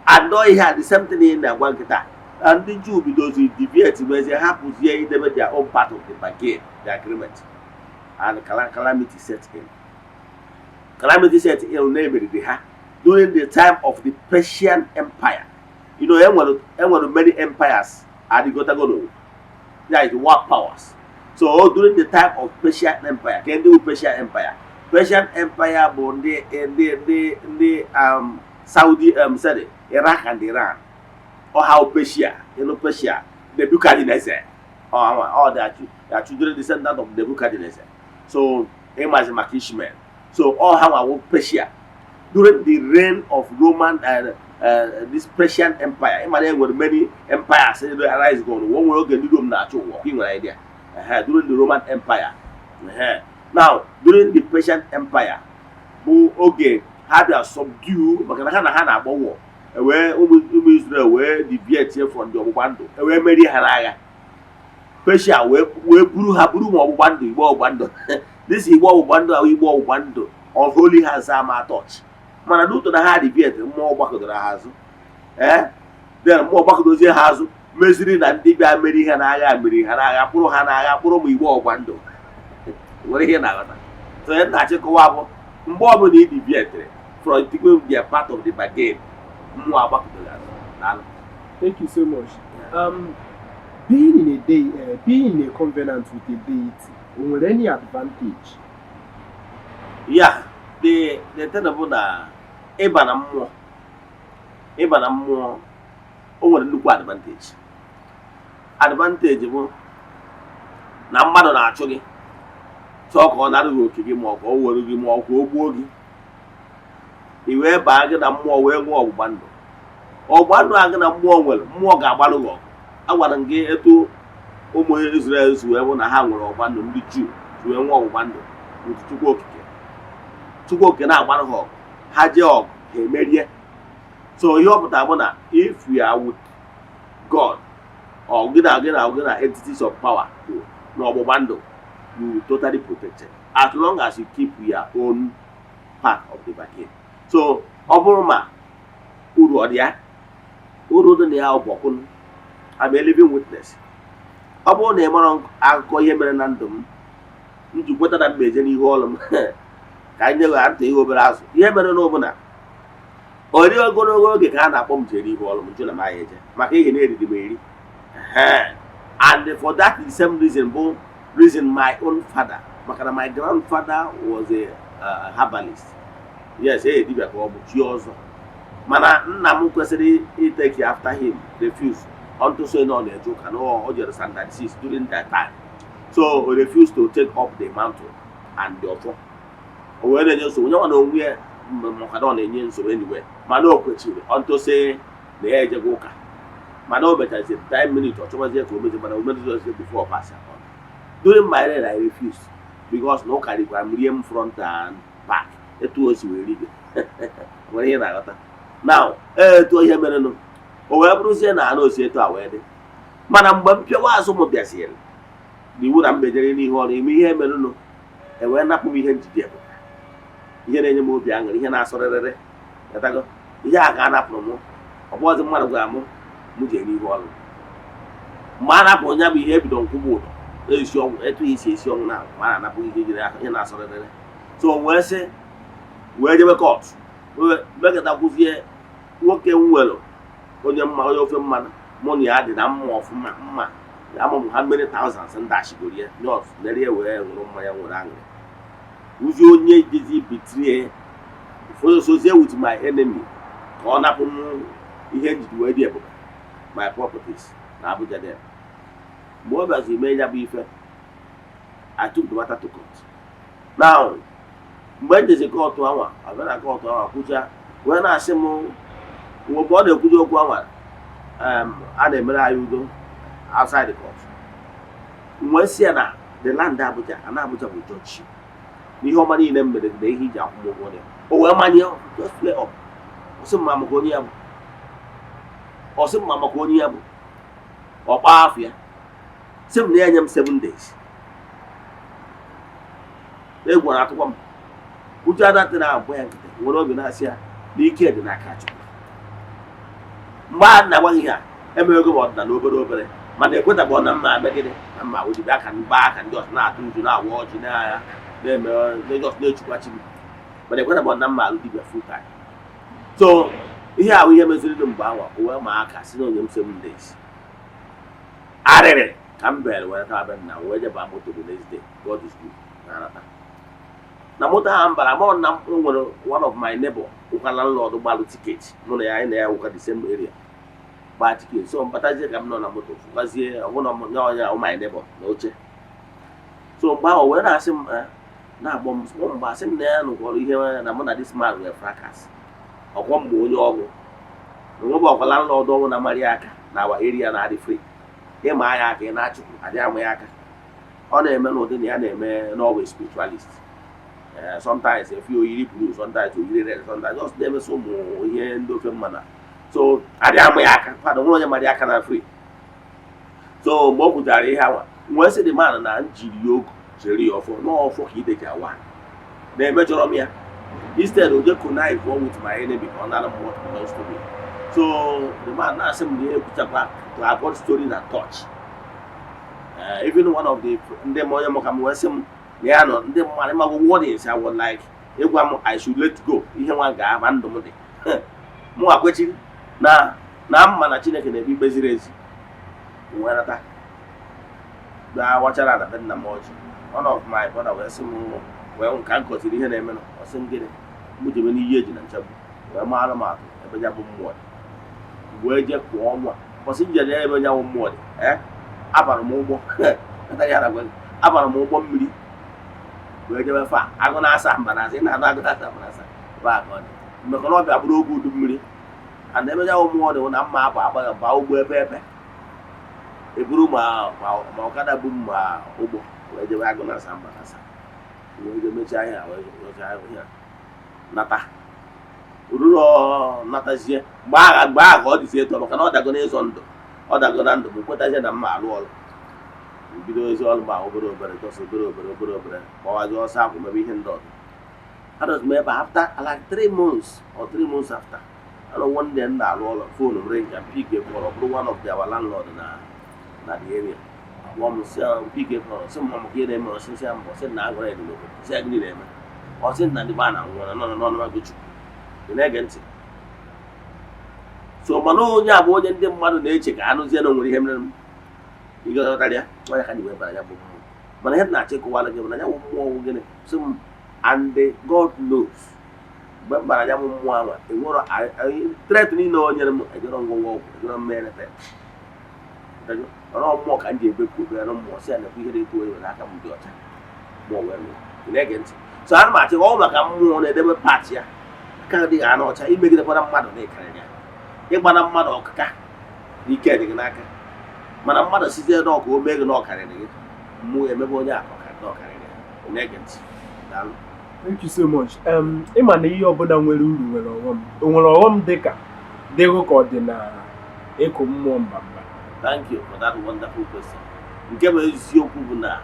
adọ ihe a. The same thing ị na-agwa nkịta na ndị Juu bidozi deviate mezie, hapụzie idebe their own part of the bargain, the agreement, and calamity set in. Calamity set in na-emeriri ha during the time of the Persian Empire. Enwere many empires adịgotago n'ụwa, that is world powers. So during the time of Persian Empire, ka ndị bụ Persian Empire? Persian Empire bụ ndị Saudi, sorry, Iraq and Iran. Ọha Persia, Persia, Nebuchadnezzar, ọ the children, descendant of Nebuchadnezzar. So ịmazi maka Ishmael. So ọ ha nwawo Persia during the reign of Roman and this Persian Empire. Ịmara enwere many empires arise go n'ụwa. O nwere oge ndị Rome na-achị ụwa, ị nwere idea, during the Roman Empire. Now during the Persian Empire bụ oge ha bịa subdue, maka na ha na-agba war, ewee ụmụ Israel wee deviate from the ọgbụgba ndụ, ewee merie ha n'agha. Persia wee buru ha, buru ma ọgbụgba ndụ, igbe ọgbụgba ndụ. This igbe ọgbụgba ndụ ahụ, igbe ọgbụgba ndụ of holy hands ama touch. Mana n'ụtọ na ha deviate, mmụọ gbakọdoro ha azụ. Ee, then mmụọ gbakọdozie ha azụ, meziri na ndị bịa meri ha n'agha, meri ha n'agha, kpụrụ ha n'agha, kpụrụ ma igbe ọgbụgba ndụ. Nwere ihe na-aghọta? So ihe na-achịkọwa bụ, mgbe ọbụla ị deviatere from their part of the bargain, mmụọ agbakọdoro azụ. Daalụ. Thank you so much. Being in a covenant with a deity, o nwere any advantage? Ya, the thing bụ na ịba na mmụọ, o nwere nnukwu advantage. Advantage bụ na mmadụ na-achụ gị, chọọ ka ọ nara gị oke gị, ma ọ ka o were gị, ma ọ ka o gbuo gị, i wee baa gị na mmụọ, wee nwee ọgbụgba ndụ. Ọgbụgba ndụ a gị na mmụọ nwere, mmụọ ga-agbalụ gị ọgụ. Agwara m gị etu ụmụ Israel si wee bụ na ha nwere ọgbụgba ndụ, ndị Juu si wee nwee ọgbụgba ndụ otu Chukwu Okike. Chukwu Okike na-agbalụ ha ọgụ, ha jee ọgụ, ha emerie. So ihe ọ pụtara bụ na if you are with God or gị na entities of power, Na ọgbụgba ndụ, you totally protected as long as you keep your own part of the bargain. So ọ bụrụ ma uru ọ dị ya, uru dị na ya bụ ọkụnụ. I'm a living witness. Ọ bụrụ na ị mara akụkọ ihe mere na ndụ m m ji kweta na m eje n'ihu ọrụ m, ka anyị nye gha ntị ihe obere azụ ihe mere na ọbụla ori ogologo oge ka a na-akpọ m jere ihu ọrụ m, jụ na m agha eje maka ihe na-eriri m eri. Ehe. And for that the same reason bụ reason my own father, maka na my grandfather was a herbalist, yes, e dibịa ka ọ bụ chi ọzọ, mana nna m kwesịrị itake after him refuse unto say na ọ na-eje ụka na o jere standard 6 during that time, so o refuse to take up the mantle and the ọfọ. O wee na-enye nsogbu onye nwa na onwe ya, maka na ọ na-enye nsogbu anyway, mana o kwechiri unto say na ya ejego ụka. Mana o mechaziri 10 minutes, ọ chọbazie ka o mezie, mana o mezizie before pass on. During my reign, I refused because na ụka rikwara m, rie m front and back. Etu o si wee ribe nwere ihe na-aghọta now, etu ihe merenụ o wee bụrụzie na anụ osi etu a wee dị. Mana mgbe mpịawa azụ m bịaziri na iwu na m mejere n'ihu ọrụ ime ihe merenụ, e wee napụ m ihe njide ebube, ihe na-enye m obi aṅụrị, ihe na-asọrịrịrị ghọtago ihe a ka a napụrụ m. Ọ bụghịzi mmadụ gwara m m jee n'ihu ọrụ. Mgbe a napụrụ ya bụ ihe, ebido nkwụgbu ụdọ esi ọnwụ etu isi esi ọnwụ na mgbe a na-anapụ ihe jiri aka ihe na-asọrịrịrị. So wee sị wee jebe court, mekọtakwuzie nwoke m nwere onye mma, onye ofe mmanụ, mụ na ya dị na mma ọfụma mma ama m ha many thousands ndị ashigoro ya nọs nere ya wee ṅụrụ mmanya nwere aṅụrị wụzi onye jizi betray sozie with my enemy ka ọ napụ m ihe njidi wee dị ebube, my properties na Abuja there. Mgbe ọ bịazi mee ya bụ ife, I took the matter to court. Now mgbe m jezi court anwa, abịa na court anwa kwucha wee na-asị m mgbe ọ na-ekwuzi okwu anwa, a na-emere anyị udo outside the court. Wee sị ya na the land Abuja ana Abuja bụ judgeship n'ihe ọma niile m mere na ihe iji akwụ m ụgwọ ya. O wee manye just flare up, ọ sị m ma maka onye ya bụ, ọ sị m ma maka onye ya bụ ọkpa afọ ya, sị m na ya nye m 7 days. Egwu na-atụkwa m uche adatị na-agba ya nkịtị, nwere obi na-asị ya n'ike dị n'aka Chukwu. Mgbe a na-agwaghị ihe a emewego m ọdịnala obere obere, mana ekwetabụ na mma abịa gịnị na mma awụjibe aka mgba aka ndị ọzọ na-atụ nzu, na-awa ọjị, na na-eme na na-echukwa chi m, mana ekwetabụ na mma alụ dibịa full time. So ihe ahụ ihe meziri mgbe anwa, o wee ma aka si na onye m 7 days arịrị ka m bere wee taa be nna m, wee jeba moto. The next day, God is good, na-anata na moto ahụ m bara mụ na m nwere one of my neighbor ụkwa landlord gbalụ ticket, mụ na ya anyị na ya wụkwa the same area, gbaa ticket. So mbatazie ka m nọ na moto fụkwazie ọbụna m nye onye ahụ my neighbor na oche. So mgbe ahụ wee na-asị m na-agbọ m mgbe asị m na ya nụkwara ihe na mụ na this man wee fracas ọkwọ mgbe onye ọgwụ na onwebe ọkwa landlord ọnwụ na mari aka na our area na-adị free ịma ya aka ị na-achụpụ adị ama ya aka. Ọ na-eme n'ụdị na ya na-eme n'ọgwụ spiritualist. Sometimes efi oyiri blue, sometimes oyiri red, sometimes just na-emesi ụmụ ihe ndị ofe mmanụ. So adị ama ya aka fada nwere onye mara aka na free. So mgbe o kwutara ihe anwa, nwee sị the man na njiri ya ogu chere ya ọfọ n'ọfọ ka ideji awa na-emejọrọ m ya. Instead o je connive with my enemy ka ọ nara m what belongs to me. So the man na-asị m na ihe ekwuchakwa to avoid story na touch. Even one of the ndị m onye maka m wee sị m na ya nọ ndị mmadụ ịmagwo warnings. I was like ịgwa m I should let go ihe nwa ga-aba ndụ m dị mụ akwechiri na na mma na Chineke na-ekpe ikpe ziri ezi. Wee nata bịa wachara na be nna m ọjị. One of my brother wee sị m wee ka m kọziri ihe na-eme, ọ sị m gịnị mụ jebe n'iyi eji na nchegbu wee maara m atụ ebe ya bụ mmụọ dị, wee jee kụọ ọnwa ụbọchị m jere ebe ya bụ mmụọ dị. Ee, abara m ụgbọ, abara m ụgbọ mmiri wee jebe fa agụ na-asa mba na asa ị na-anụ agụ na-asa mba na asa ebe a ka ọ dị mmekọ na ọbịa bụrụ oge udu mmiri and ebe ya bụ mmụọ dị na mma abụ agbaghị baa ụgbọ ebe ebe eburu ma ma ọkada bụ ma ụgbọ wee jebe agụ na-asa mba na asa wee jee mechaa ihe a wee mechaa ihe a nata oruru natazie mgbe agha ka ọ dịzie etu a, maka na ọ dago n'ịzọ ndụ, ọ dago na ndụ bụ kwetazie na mma alụ ọrụ. Mbido ezi ọrụ ma obere obere, just obere obere obere obere, gbawazi ọsọ akwụ, mebe ihe ndị ọzọ. Anọzi m ebe after like 3 months or 3 months after, anọ one day m na-arụ ọrụ, phone ring and pick a call. Ọ bụrụ one of our landlord na the area. Akpọ m, sị pick a call, sị m maka ihe na-eme. Ọsị sị ya mbọ, sị na agwara ya dị n'obodo, sị ya gịnị na-eme? Ọ sị na ndị be a na-anwụ na nọ nọ nọ chukwu. Ị na-ege ntị? So mana onye a bụ onye ndị mmadụ na-eche ka anụzie na o nwere ihe mere m. Ịghọtara ya? Nwa ya ka ji wee bara ya bụ mmụọ. Mana ihe m na-achọ ịkọwara gị bụ na ya bụ mmụọ bụ gịnị? Sị m, and God knows, mgbe m bara ya bụ mmụọ ahụ, enwero threat niile o nyere m. Ejero ngwongwo ọgwụ, ejero mmere ọrụ mmụọ ka m ji ebekwu obere mmụọ, si ya nekwa ihe na-eto onye n'aka m dị ọcha. Mmụọ wee nụ. Ị na-ege ntị? So ana m achị ọ maka mmụọ na-edebe part ya aka adịghị anụ ọcha. Imegidekwara mmadụ na ịkarịrị ya, ịgbana mmadụ ọkụka na ike dị gị n'aka, mana mmadụ sizie n'ọkụ o mee gị na ọ karịrị gị, mmụọ emebe onye akọ na ọ karịrị ya. Ị na-ege ntị? Daalụ. Thank you so much. Ịma na ihe ọbụla nwere uru nwere ọghọm. O nwere ọghọm dịka dịghị ka ọ dị na ịkụ mmụọ mba mba? Thank you for that wonderful question. Nke bụ eziokwu bụ na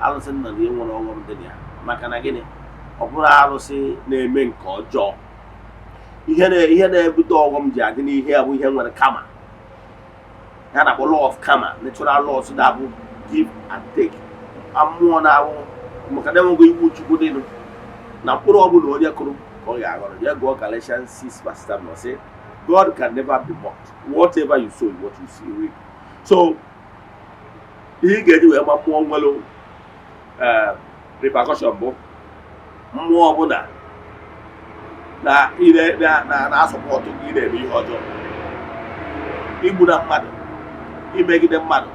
arụsị nna na nwere ọghọm dị na ya. Maka na gịnị? Ọ bụrụ arụsị na-eme nke ọjọọ, ihe na-ebute ọghọm ji adị n'ihe a bụ ihe nwere karma ya na-akpọ law of karma, natural laws na-abụ give and take. Mmụọ na-abụ maka na enweghị iwu Chukwu dịnụ na mkpụrụ ọbụla onye kụrụ ka ọ ga-aghọrọ ya. Gụọ Galatians 6 verse 7, ọ sị, "God can never be mocked. Whatever you sow is what you see reap." So ihe ị ga-eji wee gba mmụọ nwere repercussion bụ mmụọ ọbụla na ire na na-asọpọtụ gị na-eme ihe ọjọọ, igbu na mmadụ, imegide mmadụ,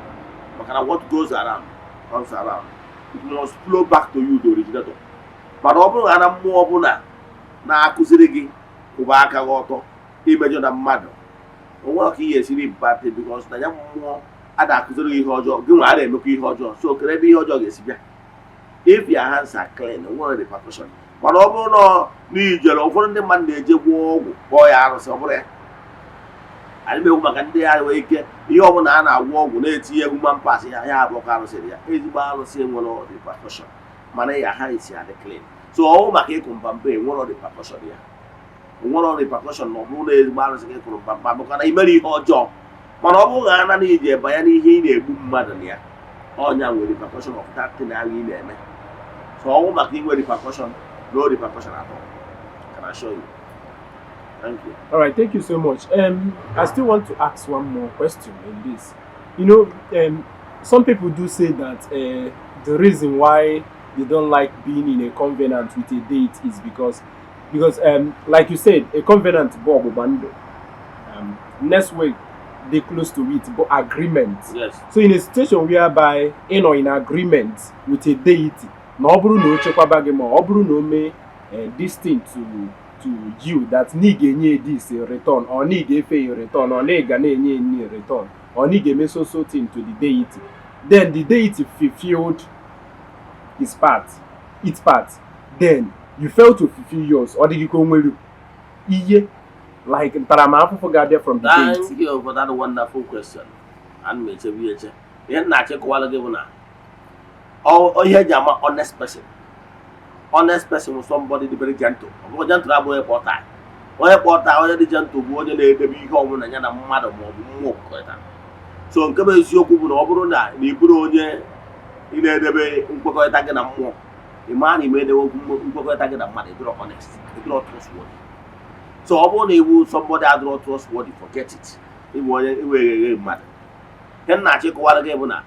maka na what goes around comes around. It must flow back to you, the originator. Mana ọ bụrụ na mmụọ ọbụla na-akụziri gị kwụba aka gị ọtọ, imejọ na mmadụ, o nwere ka ị ga-esiri bate, because na ya mmụọ a na-akụziri gị ihe ọjọọ, gị nwa a na-emekwa ihe ọjọọ. So kere ebe ihe ọjọọ ga-esi bịa? If your hands are clean, o nwere repercussion. Mana ọ bụrụ na n'ijere, ụfọdụ ndị mmadụ na-eje gwụọ ọgwụ, kpọọ ya arụsị. Ọ bụrụ ya, anyị na-ekwu maka ndị ya nwere ike ihe ọbụla a na-agwọ ọgwụ na-etinye human parts ya, ya abụọkwa arụsị ya. Ezigbo arụsị nwere repercussion, mana ya ha esi adị clean. So ọwụ maka ịkụ mpampa, enwere repercussion ya, nwere repercussion na ọ bụrụ na ezigbo arụsị gị kụrụ mpampa, maka na imere ihe ọjọọ. Mana ọ bụrụ na ana na iji banye n'ihe ị na-egbu mmadụ na ya, ọnya nwere repercussion of that thing ahụ ị na-eme. So ọnwụ maka inwe repercussion, no repercussion at all, can I show you. Thank you. All right, thank you so much. I still want to ask one more question in this. Some people do say that the reason why they don't like being in a covenant with a deity is because, like you said, a covenant bụ ọgbụgba ndụ. Next week, they close to it, but agreement. Yes. So in a situation whereby ị nọ in agreement with a deity, na ọ bụrụ na o chekwaba gị, ma ọ bụrụ na o mee this thing to you, that na ị ga-enye this in return, or na ị ga-efe in return, or na ị ga na-enye enye in return, or na ị ga-eme so so thing to the deity, then the deity fulfilled his part, its part, then you fail to fulfill yours, ọ dịghị ka o nwere ihe like ntaramahụhụ ga-abịa from the deity? Thank you for that wonderful question. Ana m echebu ya eche. Ihe m na-achịkọwara gị bụ na ihe eji ama honest person, honest person bụ somebody dị very gentle. Ọ bụrụ gentle abụghị kpọta onye kpọta onye dị gentle, bụ onye na-edebe ihe ọbụla ya na mmadụ ma ọ bụ mmụọ kwekọrịtara. So nke bụ eziokwu bụ na ọ bụrụ na ị bụrụ onye ị na-edebe nkwekọrịta gị na mmụọ, ị maa na ime edewe nkwekọrịta gị na mmadụ, ịdịrọ honest, ịdịrọ trustworthy. So ọ bụrụ na iwu somebody adịrọ trustworthy, forget it. Ịbụ onye iwe eghe mmadụ. Ihe m na-achọ ịkọwara gị bụ na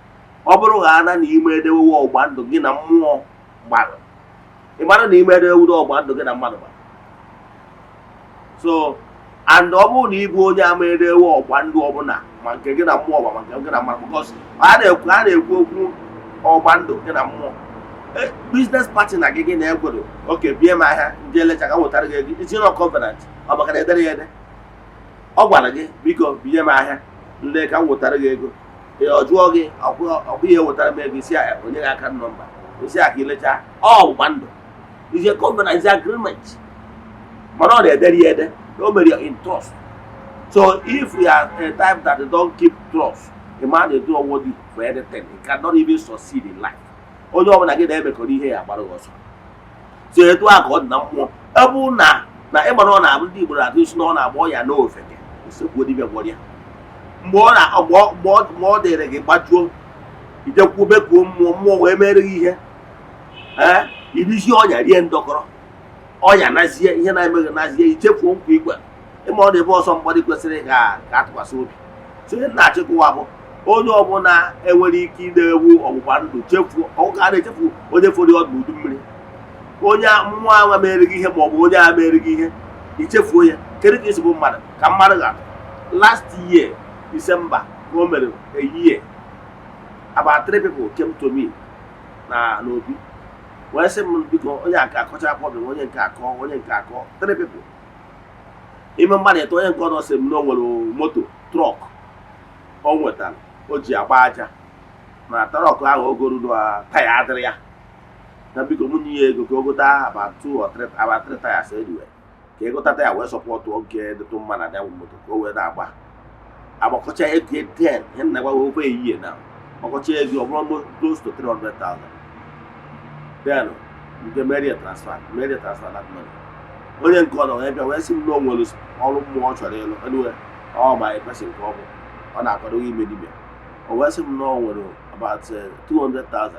ọ bụrụ ha na ime edewewe ọgba ndụ gị na mmụọ gbara, ị mara na ime edewewudo ọgba ndụ gị na mmadụ gbara. So and ọ bụrụ na ị bụ onye ama edewe ọgba ndụ ọbụla, ma nke gị na mmụọ ma nke gị na mmadụ, because a na-ekwu okwu ọgba ndụ gị na mmụọ, business partner gị, gị na-egwero oke bie m ahịa ndị elecha ka m wetara gị ego isi na covenant, ọ maka na edere ya ede, ọ gwara gị, "Biko binye m ahịa ndị ka m wetara gị ego." Ee, ọ jụọ gị ọkwụ ihe wetara m ego, isi ya onye gị aka nọmba, isi ya ka ilecha. Ọ ọgbụgba ndụ is a covenant, is agreement, mana ọ na-edere ya ede na o mere ya in trust. So if you are a type that don't keep trust, A man dey do worthy for anything. He cannot even succeed in life. Onye ọbụla gị na-emekọrọ ihe ya agbara gị ọsọ. So etu a ka ọ dị na mmụọ. Ebe na ịgbara ọ na-abụ, ndị Igbo na-atụ isi na ọ na-agba ọya n'ofeke usekwu dibịa gwọrọ ya. Mgbe ọ na mgbe ọ dịrị gị gbajuo, ijekwuo bekuo mmụọ, mmụọ wee mere gị ihe. Ee, irizie ọnya, rie ndọkọrọ ọnya, nazie ihe na-emeghị, nazie ichefuo nkwa igwe ịma. Ọ na-ebe ọsọ mgbadị kwesịrị ka atụkwasị obi. So ihe na-achịkwa bụ onye ọbụla enwere ike ị na-ewu ọgbụgba ndụ chefuo ọ ga na-echefu onye fọrọ ọdụ n'udu mmiri, onye mmụọ anwa mere gị ihe, ma ọ bụ onye a mere gị ihe, ichefuo ya. Kedu ka isi bụ mmadụ ka mmadụ ga-atụ? Last year December ka o mere a year, about three people came to me na n'obi wee sị m, biko, onye aka akọcha problem, onye nke akọ, onye nke akọ, three people ime mmadụ ịtọ. Onye nke ọzọ sị m na o nwere moto truck o nwetara o ji agba aja, na truck ahụ ogoro na taya adịrị ya, na biko mụ nye ya ego ka o gota about two or three, about three tires anyway, ka egota taya wee support nke dịtụ mma na ya moto ka o wee na-agba agbakọcha ego 10. Ihe nna gwa ofe ehihie na gbakọcha ego, ọ bụrụ close to 300,000. Then nke merie transfer, merie transfer that money. Onye nke ọzọ wee bịa wee sị m na o nwere ọrụ mmụọ ọ chọrọ ịlụ. Anyway, ọ my person ka ọ bụ, ọ na-akwado ime dibịa. O wee sị m na o nwere about 200,000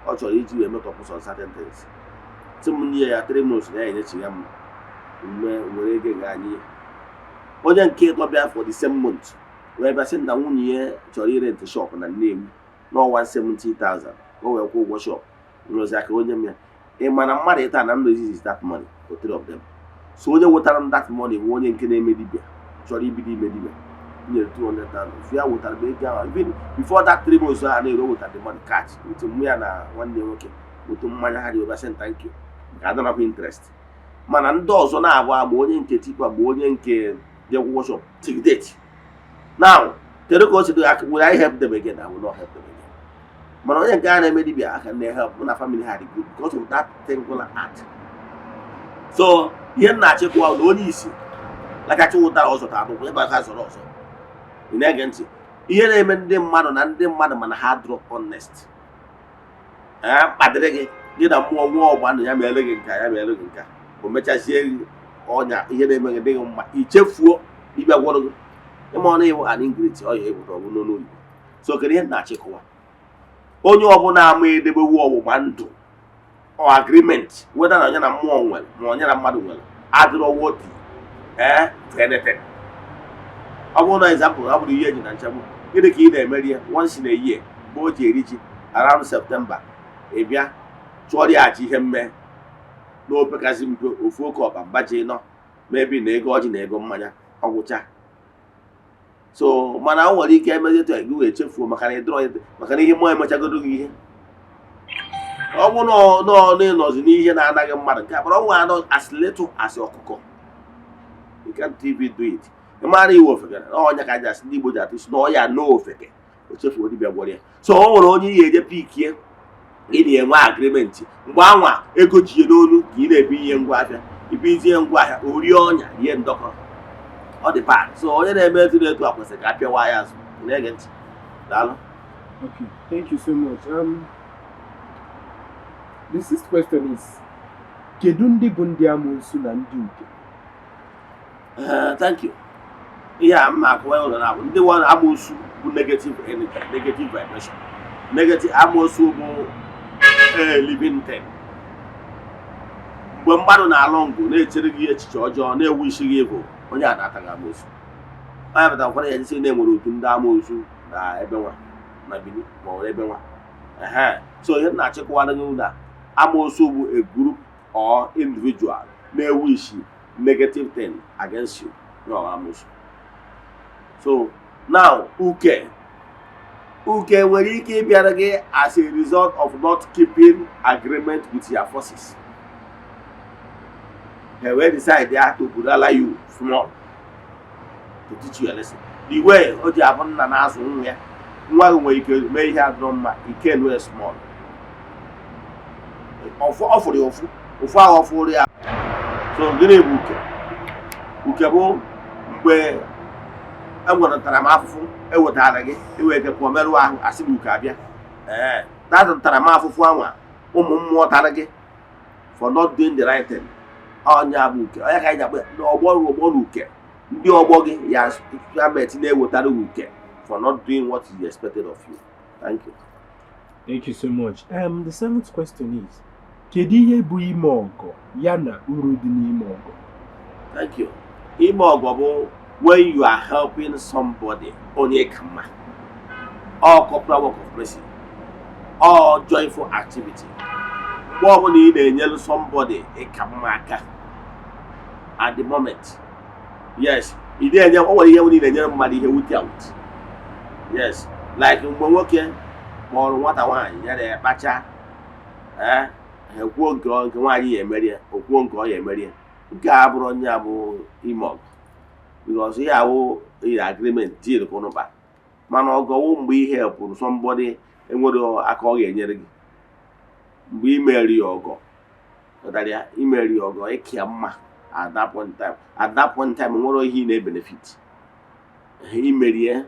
ọ chọrọ iji wee make up some certain things. Sị m nye ya 3 months na ya enyechi ya. M mgbe were ego ga anyị. Onye nke ịtọ bịa for the same month wee bịa sị na nwunye ya chọrọ irent shop na Nnewi n'ọnwa 70,000 ka o wee kwụọ ụgwọ shop nrozi aka onye m ya. Ị ma na mmadụ ịta na m raise that money for three of them. So onye wetara m that money bụ onye nke na-eme dibịa, chọrọ ibido ime dibịa. M nyere 200,000 ya, wetara m ego ahụ even before that 3 months ahụ na-ero. Wetara the money cash with mụ ya na nwanne ya nwoke otu mmanya ha ji wee sị thank you ka adarakwa interest. Mana ndị ọzọ na-abụ agba, onye nke tipper bụ onye nke dị ụgwọ shop till date now. Kedu ka o si dị aka? Will I help them again? I will not help them again. Mana onye nke a na-eme dibịa aka na-help mụ na family ha dị good because of that singular act. So ihe m na-achịkwa na onye isi lakacha ụdara ọzọ ta akwụkwọ ebe aka zọrọ ọzọ. Ị na-ege ntị ihe na-eme ndị mmadụ na ndị mmadụ, mana ha dụrụ honest. Ee, mkpadịrị gị, gị na mmụọ nwa ọgba ndụ ya mere gị nka, ya mere gị nka, o mechazie gị ọnya. Ihe na-eme gị dịghị mma, ichefuo dibịa gwọrọ gị. Ịma ọnụ ịwụ an ingrate ọya ịbụ ọ bụ n'ọnụ oyibo. So kedu ihe m na-achịkọwa? Onye ọbụla ama edebewu ọgbụgba ndụ ọ agreement, whether na onye na mmụọ nwere ma onye na mmadụ nwere, adịrọ worthy ee for anything. Ọ bụrụ na example, ọ bụrụ ihe eji na nchegbu, gịnị ka ị na-emeri ya once in a year mgbe o ji eri ji around September? Ị bịa chụọrọ ya aja ihe mme n'opekasị mpe ofu oke ọkpa mba ji nọ mebi na ego ọjị na ego mmanya ọgwụcha. So mana o nwere ike emezi etu a, gị wee chefuo maka na ịdọrọ, maka na ihe mmụọ emechagodo gị ihe. Ọ bụ nọ n'ịnọzi n'ihe na-anaghị mmadụ nke a, mana ọ nwe anọ as little as ọkụkọ, you can't even do it. Ị mara iwe ofeke na ọnya ka aja asị ndị Igbo ji atụ isi na ọya na ofeke o chefuo dibịa gwọrọ ya. So o nwere onye ihe eje pikie ị na-enwe agreement mgbe anwa ego ji ya n'olu ka ị na-ebu ihe ngwa ahịa, ibuzie ngwa ahịa, o rie ọnya, rie ndọkọ, ọ dị bad. So onye na-eme etu na etu a kwesịrị ka a pịawa ya azụ. Ị na-ege ntị? Daalụ. Okay, thank you so much. The sixth question is, kedu ndị bụ ndị amoosu na ndị uke? Thank you. Ihe a mma akụwa ụlọ na-abụ ndị nwa amoosu bụ negative energy, negative vibration, negative. Amoosu bụ a living thing. Mgbe mmadụ na-alụ ngụ na-echere gị echiche ọjọọ, na-ewu isi gị, bụ onye a na-ata gị amoosu. Onye pụtara ụfọdụ ya jisi na-enwere otu ndị amoosu na ebe nwa na Bini ma ọ bụ ebe nwa ehe. So ihe m na-achịkọwara gị na amoosu bụ a group or individual na-ewu isi negative thing against you, no amoosu. So now, uke uke nwere ike ịbịara gị as a result of not keeping agreement with your forces. They wee decide ya to budala you small to teach you a lesson. The way o ji abụ nna na-azụ nwa ya, nwa gị nwere ike mee ihe adịrọ mma, ike nwe small ọ fụrụ ya ụfụ, ụfụ ahụ ọ fụrụ ya. So gịnị bụ uke? Uke bụ mgbe Enwere ntaramahụhụ ewetara gị, iwere ike pụọ, merụọ ahụ, asị gị uke abịa. Ee, that ntaramahụhụ anwa ụmụ mmụọ tara gị for not doing the right thing, ọnya bụ uke. Onye ka anyị ji akpọ ya ọgbọ ọgbọ na uke. Ndị ọgbọ gị ya gọọmenti na-ewetara gị uke for not doing what is expected of you. Thank you. Thank you so much. The seventh question is, kedu ihe bụ ime ọgọ ya na uru dị n'ime ọgọ? Thank you. Ime ọgọ bụ when you are helping somebody, onye ka mma, all corporal work of mercy, all joyful activity. Mgbe ọbụla ị na-enyelu somebody ịka mma aka at the moment, yes, ị na-enye, o nwere ihe nwere ị na-enyere mmadụ ihe without, yes, like mgbe nwoke kpọrọ nwata nwaanyị ya na-ekpacha, ee, ha ekwuo nke nwaanyị ya emerie, o kwuo nke ọ ya emerie. Nke a bụrụ onye a bụ ime ọgọ, because ihe awụ ihe agreement, deal ka ụnụ kpara. Mana ọgọwụ mgbe ihe pụrụ somebody enwere aka ọ ga-enyere gị, mgbe imeri ya ọgọ, pụtara ya imeri ya ọgọ ịkịa mma at that point in time. At that point in time, nwere ihe ị na-ebenefit, imerie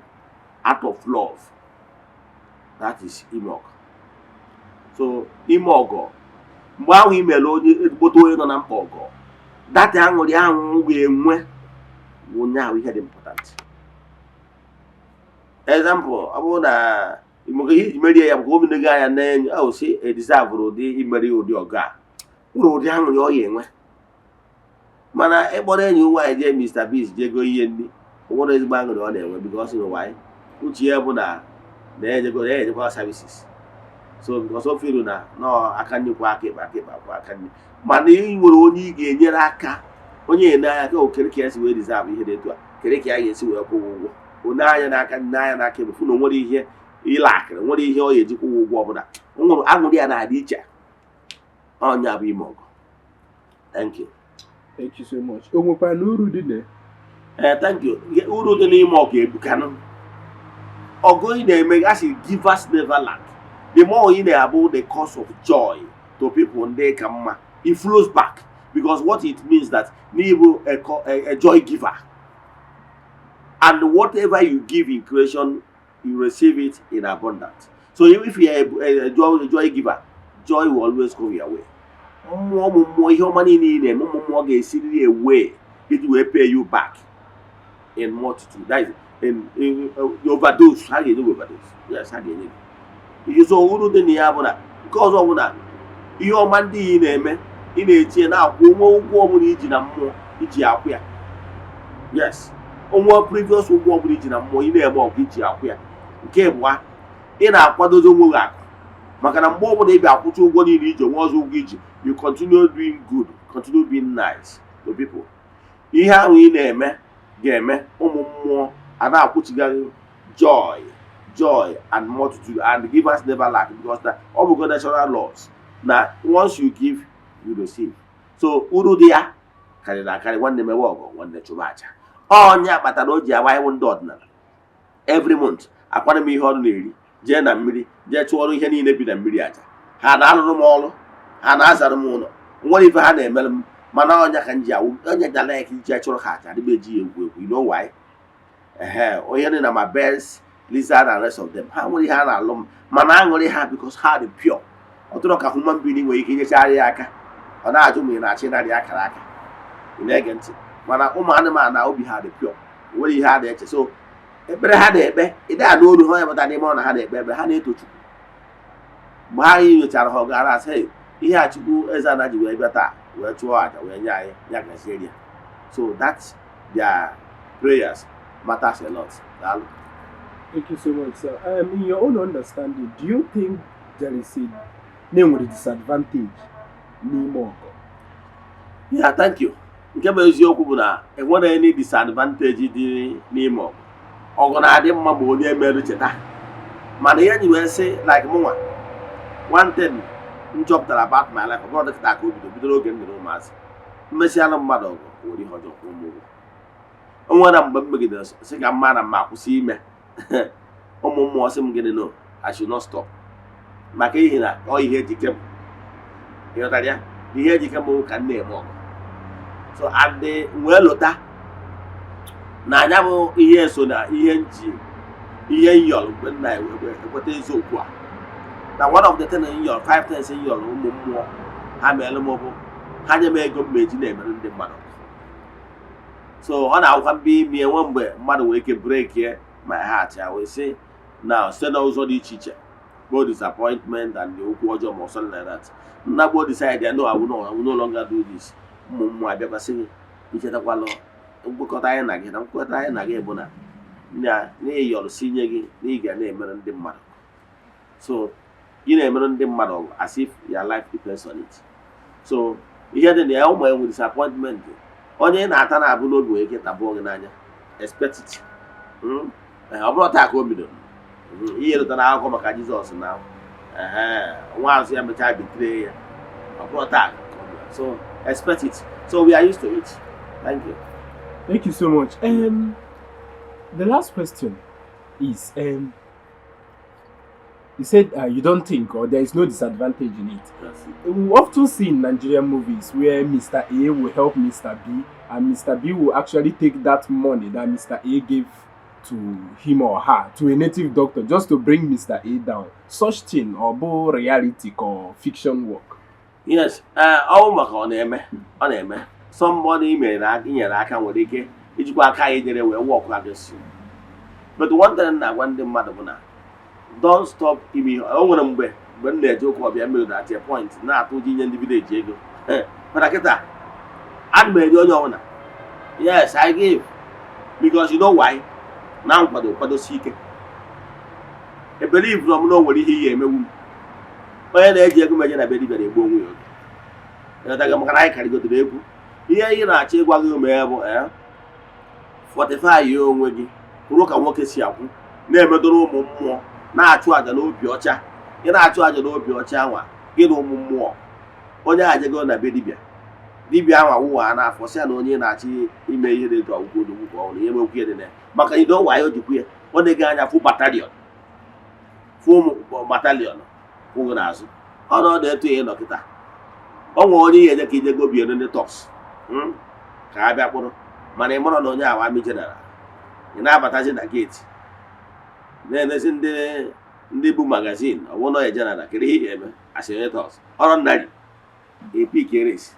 out of love. That is ime ọgọ. So ime ọgọ, mgbe ahụ imere onye ezigbote onye nọ na mkpa ọgọ, that aṅụrị ahụ ga-enwe bụ onye ahụ ihe dị important. Example, ọ bụrụ na maka ihe iji merie ya bụ ka o bido gị anya n'enyo ahụ si edeserverụ ụdị imeri ụdị ọgọ a, nwere ụdị aṅụrị ọ ya enwe. Mana ịkpọrọ enyi nwaanyị jee Mr Biggs, jee go ihe nri, o nwere ezigbo aṅụrị ọ na-enwe, because why? Uche ya bụ na na-enyego na enyekwa services, so because o feel na nọọ aka nri kwa aka ịkpa, aka ịkpa kwa aka nri. Mana ị nwere onye ị ga-enyere aka, onye ene anya ka okere ka ya si wee deserve ihe dị etu a, kere ka ya ga-esi wee kwụọ ụgwọ. Onye anya n'aka nne, anya n'aka ebe, fụ na o nwere ihe ịla akịrị, nwere ihe ọ ga-eji kwụọ ụgwọ ọbụla, nwere aṅụrị ya na-adị iche. Ọnya bụ ime ọgọ. Thank you. Thank you so much. O nwekwara na uru dị na Ee, thank you. Uru dị n'ime ọgụ ebukanụ. Ọgụ ị na-eme, a sị givers never lack. The more ị na-abụ the cause of joy to people, ndị ka mma, it flows back, because what it means that n'ịbụ a joy giver, and whatever you give in creation, you receive it in abundance. So if you are a joy giver, joy will always come your way. Mmụọ, ụmụ mmụọ, ihe ọma niile ị na-eme, ụmụ mmụọ ga-esiriri a way iji wee pay you back in multitude, that is in overdose. Ha ga-enye gị overdose, yes, ha ga-enye gị ihe. So uru dị na ya bụ na nke ọzọ bụ na ihe ọma ndị ị na-eme, ị na-etinye na-akwụ onwe ụgwọ ọbụla iji na mmụọ iji akwụ ya. Yes, onwe previous ụgwọ ọbụla iji na mmụọ, ị na-eme ọgụ iji akwụ ya. Nke ịbụa, ị na-akwadozi onwe gị akụ, maka na mgbe ọbụla ị bịa akwụcha ụgwọ niile iji onwe ọzọ ụgwọ iji, you continue doing good, continue being nice to people. Ihe ahụ ị na-eme ga-eme ụmụ mmụọ a na-akwụchigarị joy, joy and multitude, and givers never lack, because na ọ bụgo natural laws na once you give, you receive. So uru dị ya karịrị akarị. Nwanne, mewe ọgọ. Nwanne, chụba aja. Ọnya kpatara o ji agba iwu ndị ọdịnala every month, akwara m ihe ọrụ na-eri, jee na mmiri, jee chụọrọ ihe niile bi na mmiri aja. Ha na-alụrụ m ọrụ, ha na-azara m ụlọ, nwere ife ha na-emere m, mana ọnya ka m ji awụ onye da like iji achọrọ ha aja, adịm eji ya egwu egwu. You know why? Ehe, onye dị na ma birds, lizard and rest of them, ha nwere ihe ha na-alụ m, mana aṅụrị ha, because ha dị pure. Ọ tụrụ ka human being nwere ike inyechara ya aka, ọ na-ajụ ma ị na-achị narị akara aka ị na-ege ntị. Mana ụmụ anụmanụ na obi ha dị pure, nwere ihe ha na-eche. So ekpere ha na-ekpe, ịdị anụ olu ha, ya n'ime ọ na ha na-ekpe ekpere, ha na-eto Chukwu. Mgbe ha nyochara ha, ọ gara asị, "Hey, ihe a Chukwu eze ana ji wee bịa taa wee chụọ àjà wee nye anyị ya gaziere ya." So that their prayers matters a lot. Daalụ. Thank you so much, sir. In your own understanding, do you think there is a na-enwere disadvantage n'ime ọgọ? Yeah, thank you. Nke bụ eziokwu bụ na enwere any disadvantage dị n'ime ọgụ. Ọgụ na-adị mma ma onye merụ cheta. Mana ihe ji wee sị, like mụnwa, one thing m chọpụtara about my life, ọ bụrụ dịkịta ka o bido, bidoro oge m dị n'ụmụazị, mmesịalụ mmadụ ọgụ, o nwere ihe ọjọọ kwụọ m ụgwọ. O nwere mgbe m megidere sị ka mma na mma akwụsị ime, ụmụ mmụọ sị m gịnị? No, I should not stop, maka ihi na ọ ihe ejike m, ịghọtara ya, na ihe ejike m bụ ka m na-eme ọgụ. So and wee lụta Na anya bụ ihe so na ihe nji ihe nyọrọ mgbe nna ekweta eziokwu a, na one of the things nyọrọ, five things nyọrọ ụmụ mmụọ ha meelụ m bụ ha nye m ego m eji na-emerụ ndị mmadụ. So ọ na-awụkwa mbe imi enwe mgbe mmadụ nwere ike break my heart, ya wee sị na site n'ụzọ dị iche iche, both disappointment and okwu ọjọọ ma something like that, nna gboo decide ya, "No, I will no longer do this." Ụmụ mmụọ abịakwasị gị, ichetakwalụ nkwekọta anyị na gị, na nkwekọta anyị na gị bụ na na ịyọrọ si nye gị na ị ga na-emere ndị mmadụ. So ị na-emere ndị mmadụ ọgụ as if your life depends on it. So ihe dị na ya, ụmụ enwe disappointment, onye ị na-ata na-abụ n'obi nwere ike tabụọ gị n'anya. Expect it. Ọ bụrụ taa ka o bidoro. Ihe lụtara akụkọ maka Jizọs na nwa azụ ya mechaa bitere ya, ọ bụrụ taa ka o bidoro. So expect it. So we are used to it. Thank you. Thank you so much. The last question is you said you don't think or there is no disadvantage in it. Yes. We often see in Nigerian movies where Mr. A will help Mr. B, and Mr. B will actually take that money that Mr. A gave to him or her to a native doctor just to bring Mr. A down. Such thing or both reality or fiction work? Yes, ọ maka ọ na-eme, ọ na-eme. Somebody mere na inyere aka nwere ike ijikwa aka ya nyere wee work against you. But one thing m na-agwa ndị mmadụ bụ na don't stop ime ihe. O nwere mgbe m na-eje ụka ọbịa mere na at a point na-atụ ụjọ inye ndị village ego. Mana kịta ana m enye onye ọbụla. Yes, I give, because you know why? Na nkwado kwadosi ike, e believe m na o nwere ihe ihe emewu m. Onye na-eji ego meje na be dibịa na-egbu onwe ya oge. Ịghọtago? Maka na anyị karịgotere egwu. Ihe anyị na-achọ ịgwa gị mee bụ fortify ya onwe gị, kwụrụ ka nwoke si akwụ, na-emedoro ụmụ mmụọ, na-achụ àjà n'obi ọcha. Ị na-achụ àjà n'obi ọcha anwa gị na ụmụ mmụọ. Onye ahụ jego na be dibịa, dibịa anwa wụwa n'afọ, sị ya na onye na-achọ ime ihe dị etu ọgwụgwọ odogwu ka ọ na ihe mekwu ihe dị na ya, maka ido wayo jikwu ya. Ọ na-ege anya fụ battalion, fụ ụmụ battalion kwụghị n'azụ. Ọ na ọ na-eto ya ịnọ kịta. Ọ nwere onye ihe enye ka ije gobie ndị thugs ka ha bịa kpụrụ, mana ị mara na onye awa army general. Ị na-abatazi na gate na-enezi ndị bụ magazine, ọ bụrụ na onye general kedu ihe ị ga-eme asị onye thugs ọrụ nnari epik race.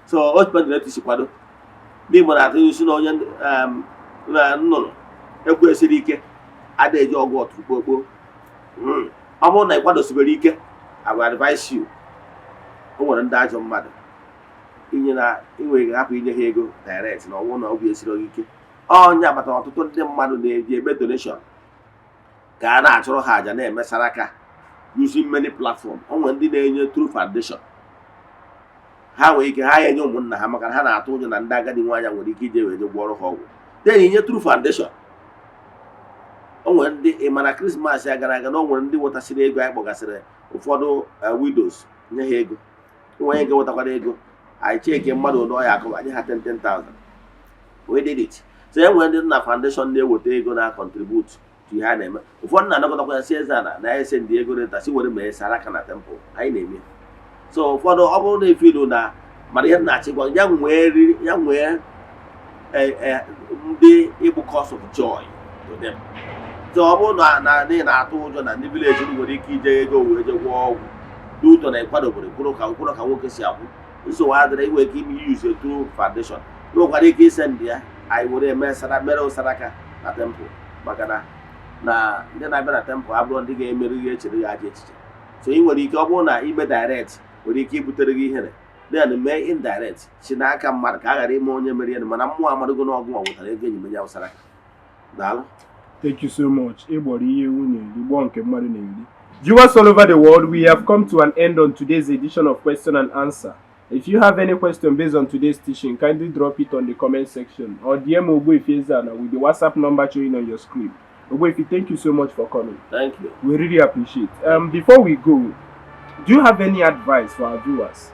So o dependere etu si kwado. Ndị Igbo na-atụ isi na onye na nnụnụ ekwesịrị ike ada eji ọgwụ ọtụrụkpokpo. Ọ bụrụ na ị kwadosibere ike, I will advise you, o nwere ndị ajọ mmadụ inye na inwere ike hapụ inye ha ego direct na ọnwụ na obi esiri gị ike. Ọnya kpatara ọtụtụ ndị mmadụ na-eji eme donation ka a na-achụrụ ha àjà, na-emesara aka using many platform. O nwere ndị na-enye through foundation. Ha nwere ike ha enye ụmụnna ha, maka na ha na-atụ ụjọ na ndị agadi nwaanyị nwere ike ije wee je gwọrọ ha ọgwụ. Then inye through foundation. O nwere ndị ị ma na Christmas ya gara aga na o nwere ndị wetasịrị ego anyị kpọgasịrị ụfọdụ widows, nye ha ego. Onye nke wetakwara ego anyị cheke mmadụ ole ọya akụ, anyị ha 10 10,000. We did it. So e nwere ndị nna foundation na-eweta ego na contribute to ihe a na-eme. Ụfọdụ na-anakọtakwa ya si eze ana na ese ndị ego renta si were mee saraka na temple anyị na-eme. So ụfọdụ ọ bụrụ na efilu na mana ihe m na-achị gwa ya nwee ya nwee ndị ịbụ cause of joy to them. So ọ bụrụ na ndị na-atụ ụjọ na ndị village nwere ike ije ego wee je gwọọ ọgwụ n'ụtọ na ịkwadobere kwụrụ ka nwoke si akwụ, nsogbu adịrị. Inwe ike ime use through foundation, ị nwekwara ike ise ndị ya anyị were eme sara mere saraka na temple, maka na ndị na-abịa na temple abụrụ ndị ga-emeri gị echere gị ajọ echiche. So ị nwere ike, ọ bụrụ na ime direct nwere ike ibutere gị ihere, then mee indirect si n'aka mmadụ ka a ghara ime onye mere ihe, mana mmụọ amadụgo n'ọgụ ma wetara ego enyi menye saraka. Daalụ. Thank you so much. Ịgbọrọ ihe ewu na-eri, gbọọ nke mmadụ na-eri. Viewers all over the world, we have come to an end on today's edition of Question and Answer. If you have any question based on today's teaching, kindly drop it on the comment section or DM Ogbuefi Ezana with the WhatsApp number showing on your screen. Ogbuefi, thank you so much for coming. Thank you. We really appreciate. Before we go, do you have any advice for our viewers?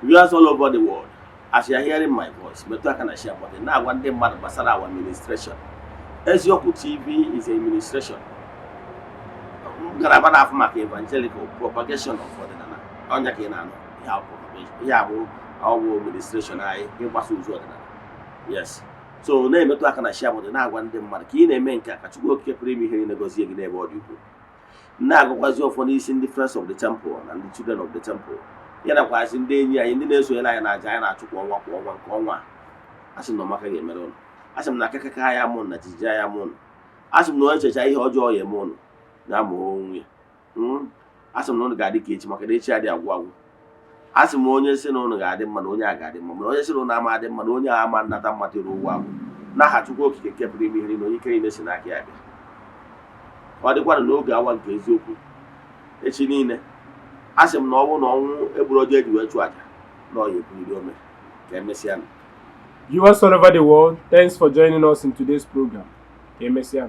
Viewers all over the world, as you are hearing my voice, metụ aka na share button, na-agwa ndị mmadụ gbasara our administration. Eziokwu TV is a administration ngalaba na-afụ maka evangelical propagation of ọdịnala. Ọnya ka ị na-anụ ihe a bụ propagation, ihe a bụ ọwụ administration anyị, ịgbasa ozi ọdịnala. Yes. So na-emetụ aka na share button, na-agwa ndị mmadụ ka ị na-eme nke a, ka Chukwu Okike pụrụ ime ihe niile gọzie gị n'ebe ọ dị ukwuu. Na-agụkwazi ọfọ n'isi ndị Friends of the Temple na ndị Children of the Temple, ya nakwazi ndị enyi anyị, ndị na-esonyere anyị na aja anyị na-achụ kwa ọnwa kwa ọnwa. Nke ọnwa a, asị m na ọmaka ga-emere ụnụ. Asị m na akakaka ya mụ na jijiji ya mụ ụnụ. Asị m na onye checha ihe ọjọọ ya eme ụnụ na ama onwe ya. Asị m na ụnụ ga-adị ka echi, maka na echi adị agwụ agwụ. Asị m onye sị na ụnụ ga-adị mma, na onye a ga-adị mma, mana onye sị na ụnụ ama adị mma, na onye a ama nnata mmatịrị ụwa agwụ. N'aha Chukwu Okike nke pụrụ ime ihe niile, onye ike niile si n'aka ya bịa, ọ dịkwanụ n'oge awa nke eziokwu echi niile. A sị m na ọ bụrụ na ọnwụ egburu ọjọọ eji wee chụọ aja na ọ ya ekwuriri ome. Ka emesịa. Viewers all over the world, thanks for joining us in today's program. Ka emesịa.